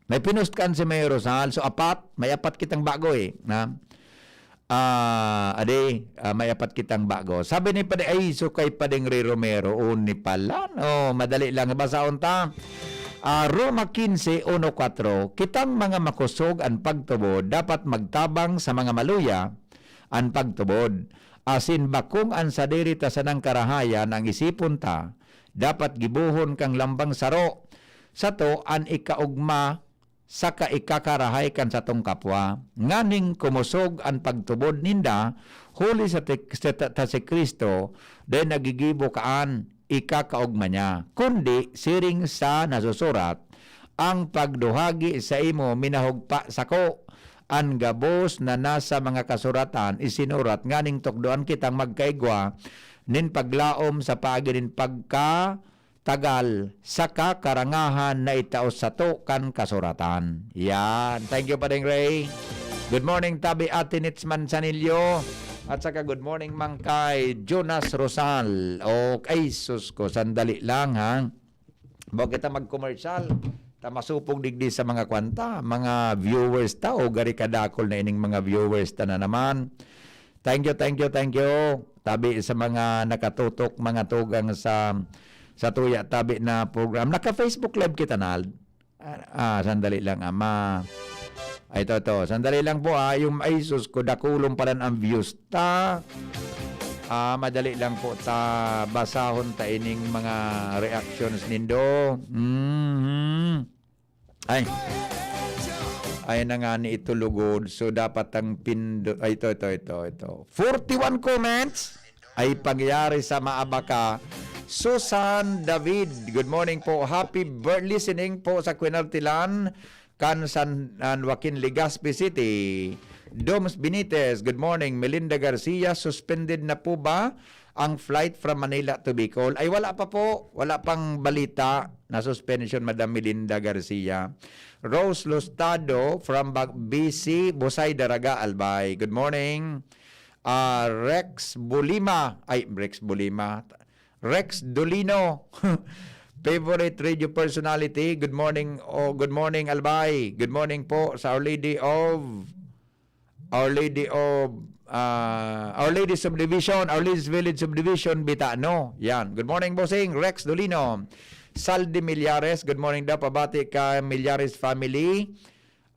May pinost kan si Mayor Rosal. So, apat. May apat kitang bago eh. Na? Ah, adi, ah, may apat kitang bago. Sabi ni Padi, ay, so kay Pading Ray Romero, uni pala, no? Madali lang, basahon ta. Ah, Roma quince, uno, cuatro, kitang mga makosog an pagtubod, dapat magtabang sa mga maluya an pagtubod. Asin bakong an sadiri ta sanang karahayan ang isipon ta, dapat gibohon kan lambang saro sato an ikaogma saka ikakarahay kan satong kapwa, nganing kumosog an pagtubod ninda, huli sa ti-, sa ta-, ta si Cristo, dai nagigibo kaan ikakaogma niya, kundi siring sa nasusurat, "Ang pagduhagi saimo minahugpa sako." An gabos na nasa mga kasuratan isinurat nganing tukdoan kitang magkaigwa nin paglaom sa paagi nin pagka tagal saka karangahan na itao sato kan kasuratan. Yan. Thank you, Pading Ray. Good morning, Tabi Ate Nitz Manzanillo. At saka good morning man kay Jonas Rosal. Okay, sus ko, sandali lang, ha. Bago kita mag-commercial, ta masupog digdi sa mga kwanta, mga viewers ta, o gari kadakol na ining mga viewers ta na naman. Thank you, thank you, thank you. Tabi sa mga nakatutok, mga tugang sa, sa Tuya Tabi na program. Naka-Facebook Live kita, Nald. Ah, ah, sandali lang, ama. Ay, ito, ito. Sandali lang po, ah. Yung, ay, sus ko, dakulong pala ang views ta. Ah, madali lang po ta basahon ta ining mga reactions nindo. Mhm. Ay. Ay na nga ni ito lugod. So, dapat ang pindo-, ay, ito, ito, ito, ito. Forty-one comments ay pangyayari sa Maabaka. Susan David, good morning po. Happy bir-, listening po sa Quinartilan, kan San, San Joaquin, Legazpi City. Doms Benitez, good morning. Melinda Garcia, suspended na po ba ang flight from Manila to Bicol? Ay, wala pa po. Wala pang balita na suspension, Madam Melinda Garcia. Rose Lustado from Bag-, B C, Busay, Daraga, Albay. Good morning. Ah, Rex Bulima. Ay, Rex Bulima. Rex Dolino. Favorite radio personality. Good morning. Oh, good morning, Albay. Good morning po sa Our Lady of Our Lady of, ah, Our Lady Subdivision, Our Lady's Village Subdivision, Bitano. Yan. Good morning, Bossing. Rex Dolino. Saldi Millares, good morning daw. Pabati ka, Millares family.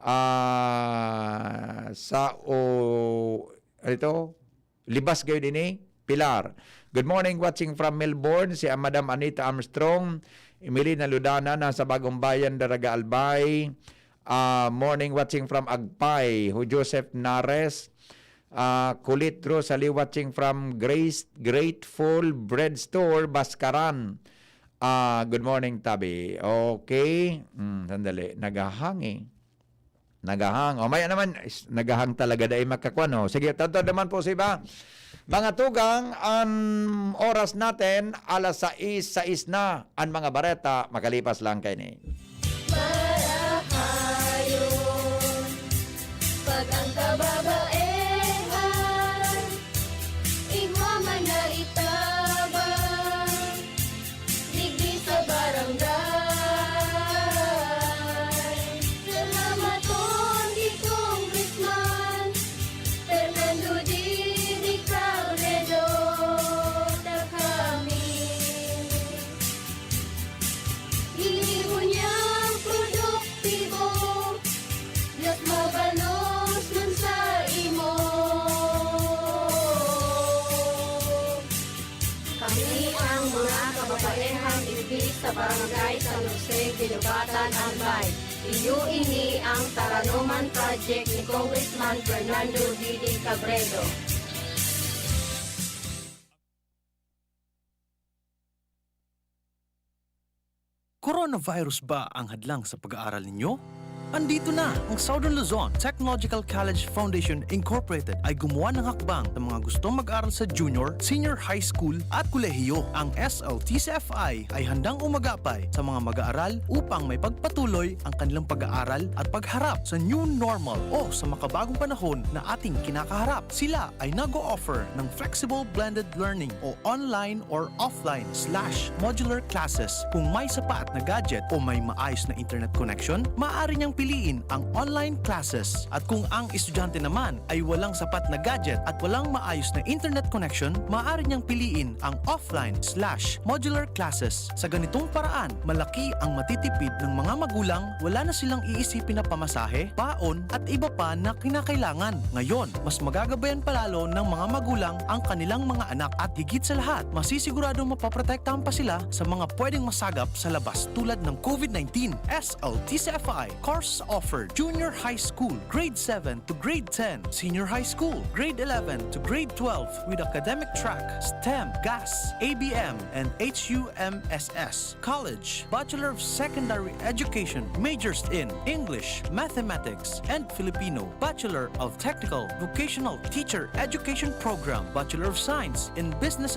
Ah, sa o, ano ito? Libas kayo din eh. Pilar. Good morning, watching from Melbourne. Si, ah, Madam Anita Armstrong, Emelina Ludana, nasa Bagong Bayan, Daraga, Albay. Ah, morning watching from Agpay, Hu Joseph Nares. Ah, Kulit Rosali watching from Grace, Grateful Bread Store, Bascaran. Ah, good morning, Tabi. Okay. Hmm, sandali. Nagahang eh. Nagahang. O, maya naman, is, nagahang talaga dai makakuan, oh. Sige, tawtawd naman po sa iba. Mga tugang, ang oras natin, alas sais, sais na. Ang mga bareta, makalipas lang kaini. Marahayon, pag ang kababaehan, igwa man na itabang, digdi sa barangay. Salamaton ki Congressman Fernando Didi Cabredo, ta kami ginibo niyang produktibo, mas mabalos man sa imo. Kami ang mga kababaehang digdi sa Barangay San Jose, Guinobatan, Albay. Iyo ini ang Taranoman Project ni Congressman Fernando Didi Cabredo. Coronavirus ba ang hadlang sa pag-aaral ninyo? Andito na ang Southern Luzon Technological College Foundation Incorporated ay gumawa ng hakbang sa mga gustong mag-aral sa junior, senior high school at kolehiyo. Ang S L T C F I ay handang umagapay sa mga mag-aaral upang may pagpatuloy ang kanilang pag-aaral at pagharap sa new normal o sa makabagong panahon na ating kinakaharap. Sila ay nag-o-offer ng flexible blended learning o online or offline slash modular classes. Kung may sapat na gadget o may maayos na internet connection, maaari niyang piliin ang online classes. At kung ang estudyante naman ay walang sapat na gadget at walang maayos na internet connection, maaari niyang piliin ang offline slash modular classes. Sa ganitong paraan, malaki ang matitipid ng mga magulang, wala na silang iisipin na pamasahe, baon, at iba pa na kinakailangan. Ngayon, mas magagabayan palalo ng mga magulang ang kanilang mga anak at higit sa lahat, masisiguradong mapoprotektahan pa sila sa mga pwedeng masagap sa labas tulad ng COVID nineteen. S L T C F I courses offered: junior high school, grade seven to grade ten, senior high school, grade eleven to grade twelve, with academic track, STEM, GAS, A B M, and H U M S S. College, Bachelor of Secondary Education, majors in English, Mathematics, and Filipino, Bachelor of Technical Vocational Teacher Education Program, Bachelor of Science in Business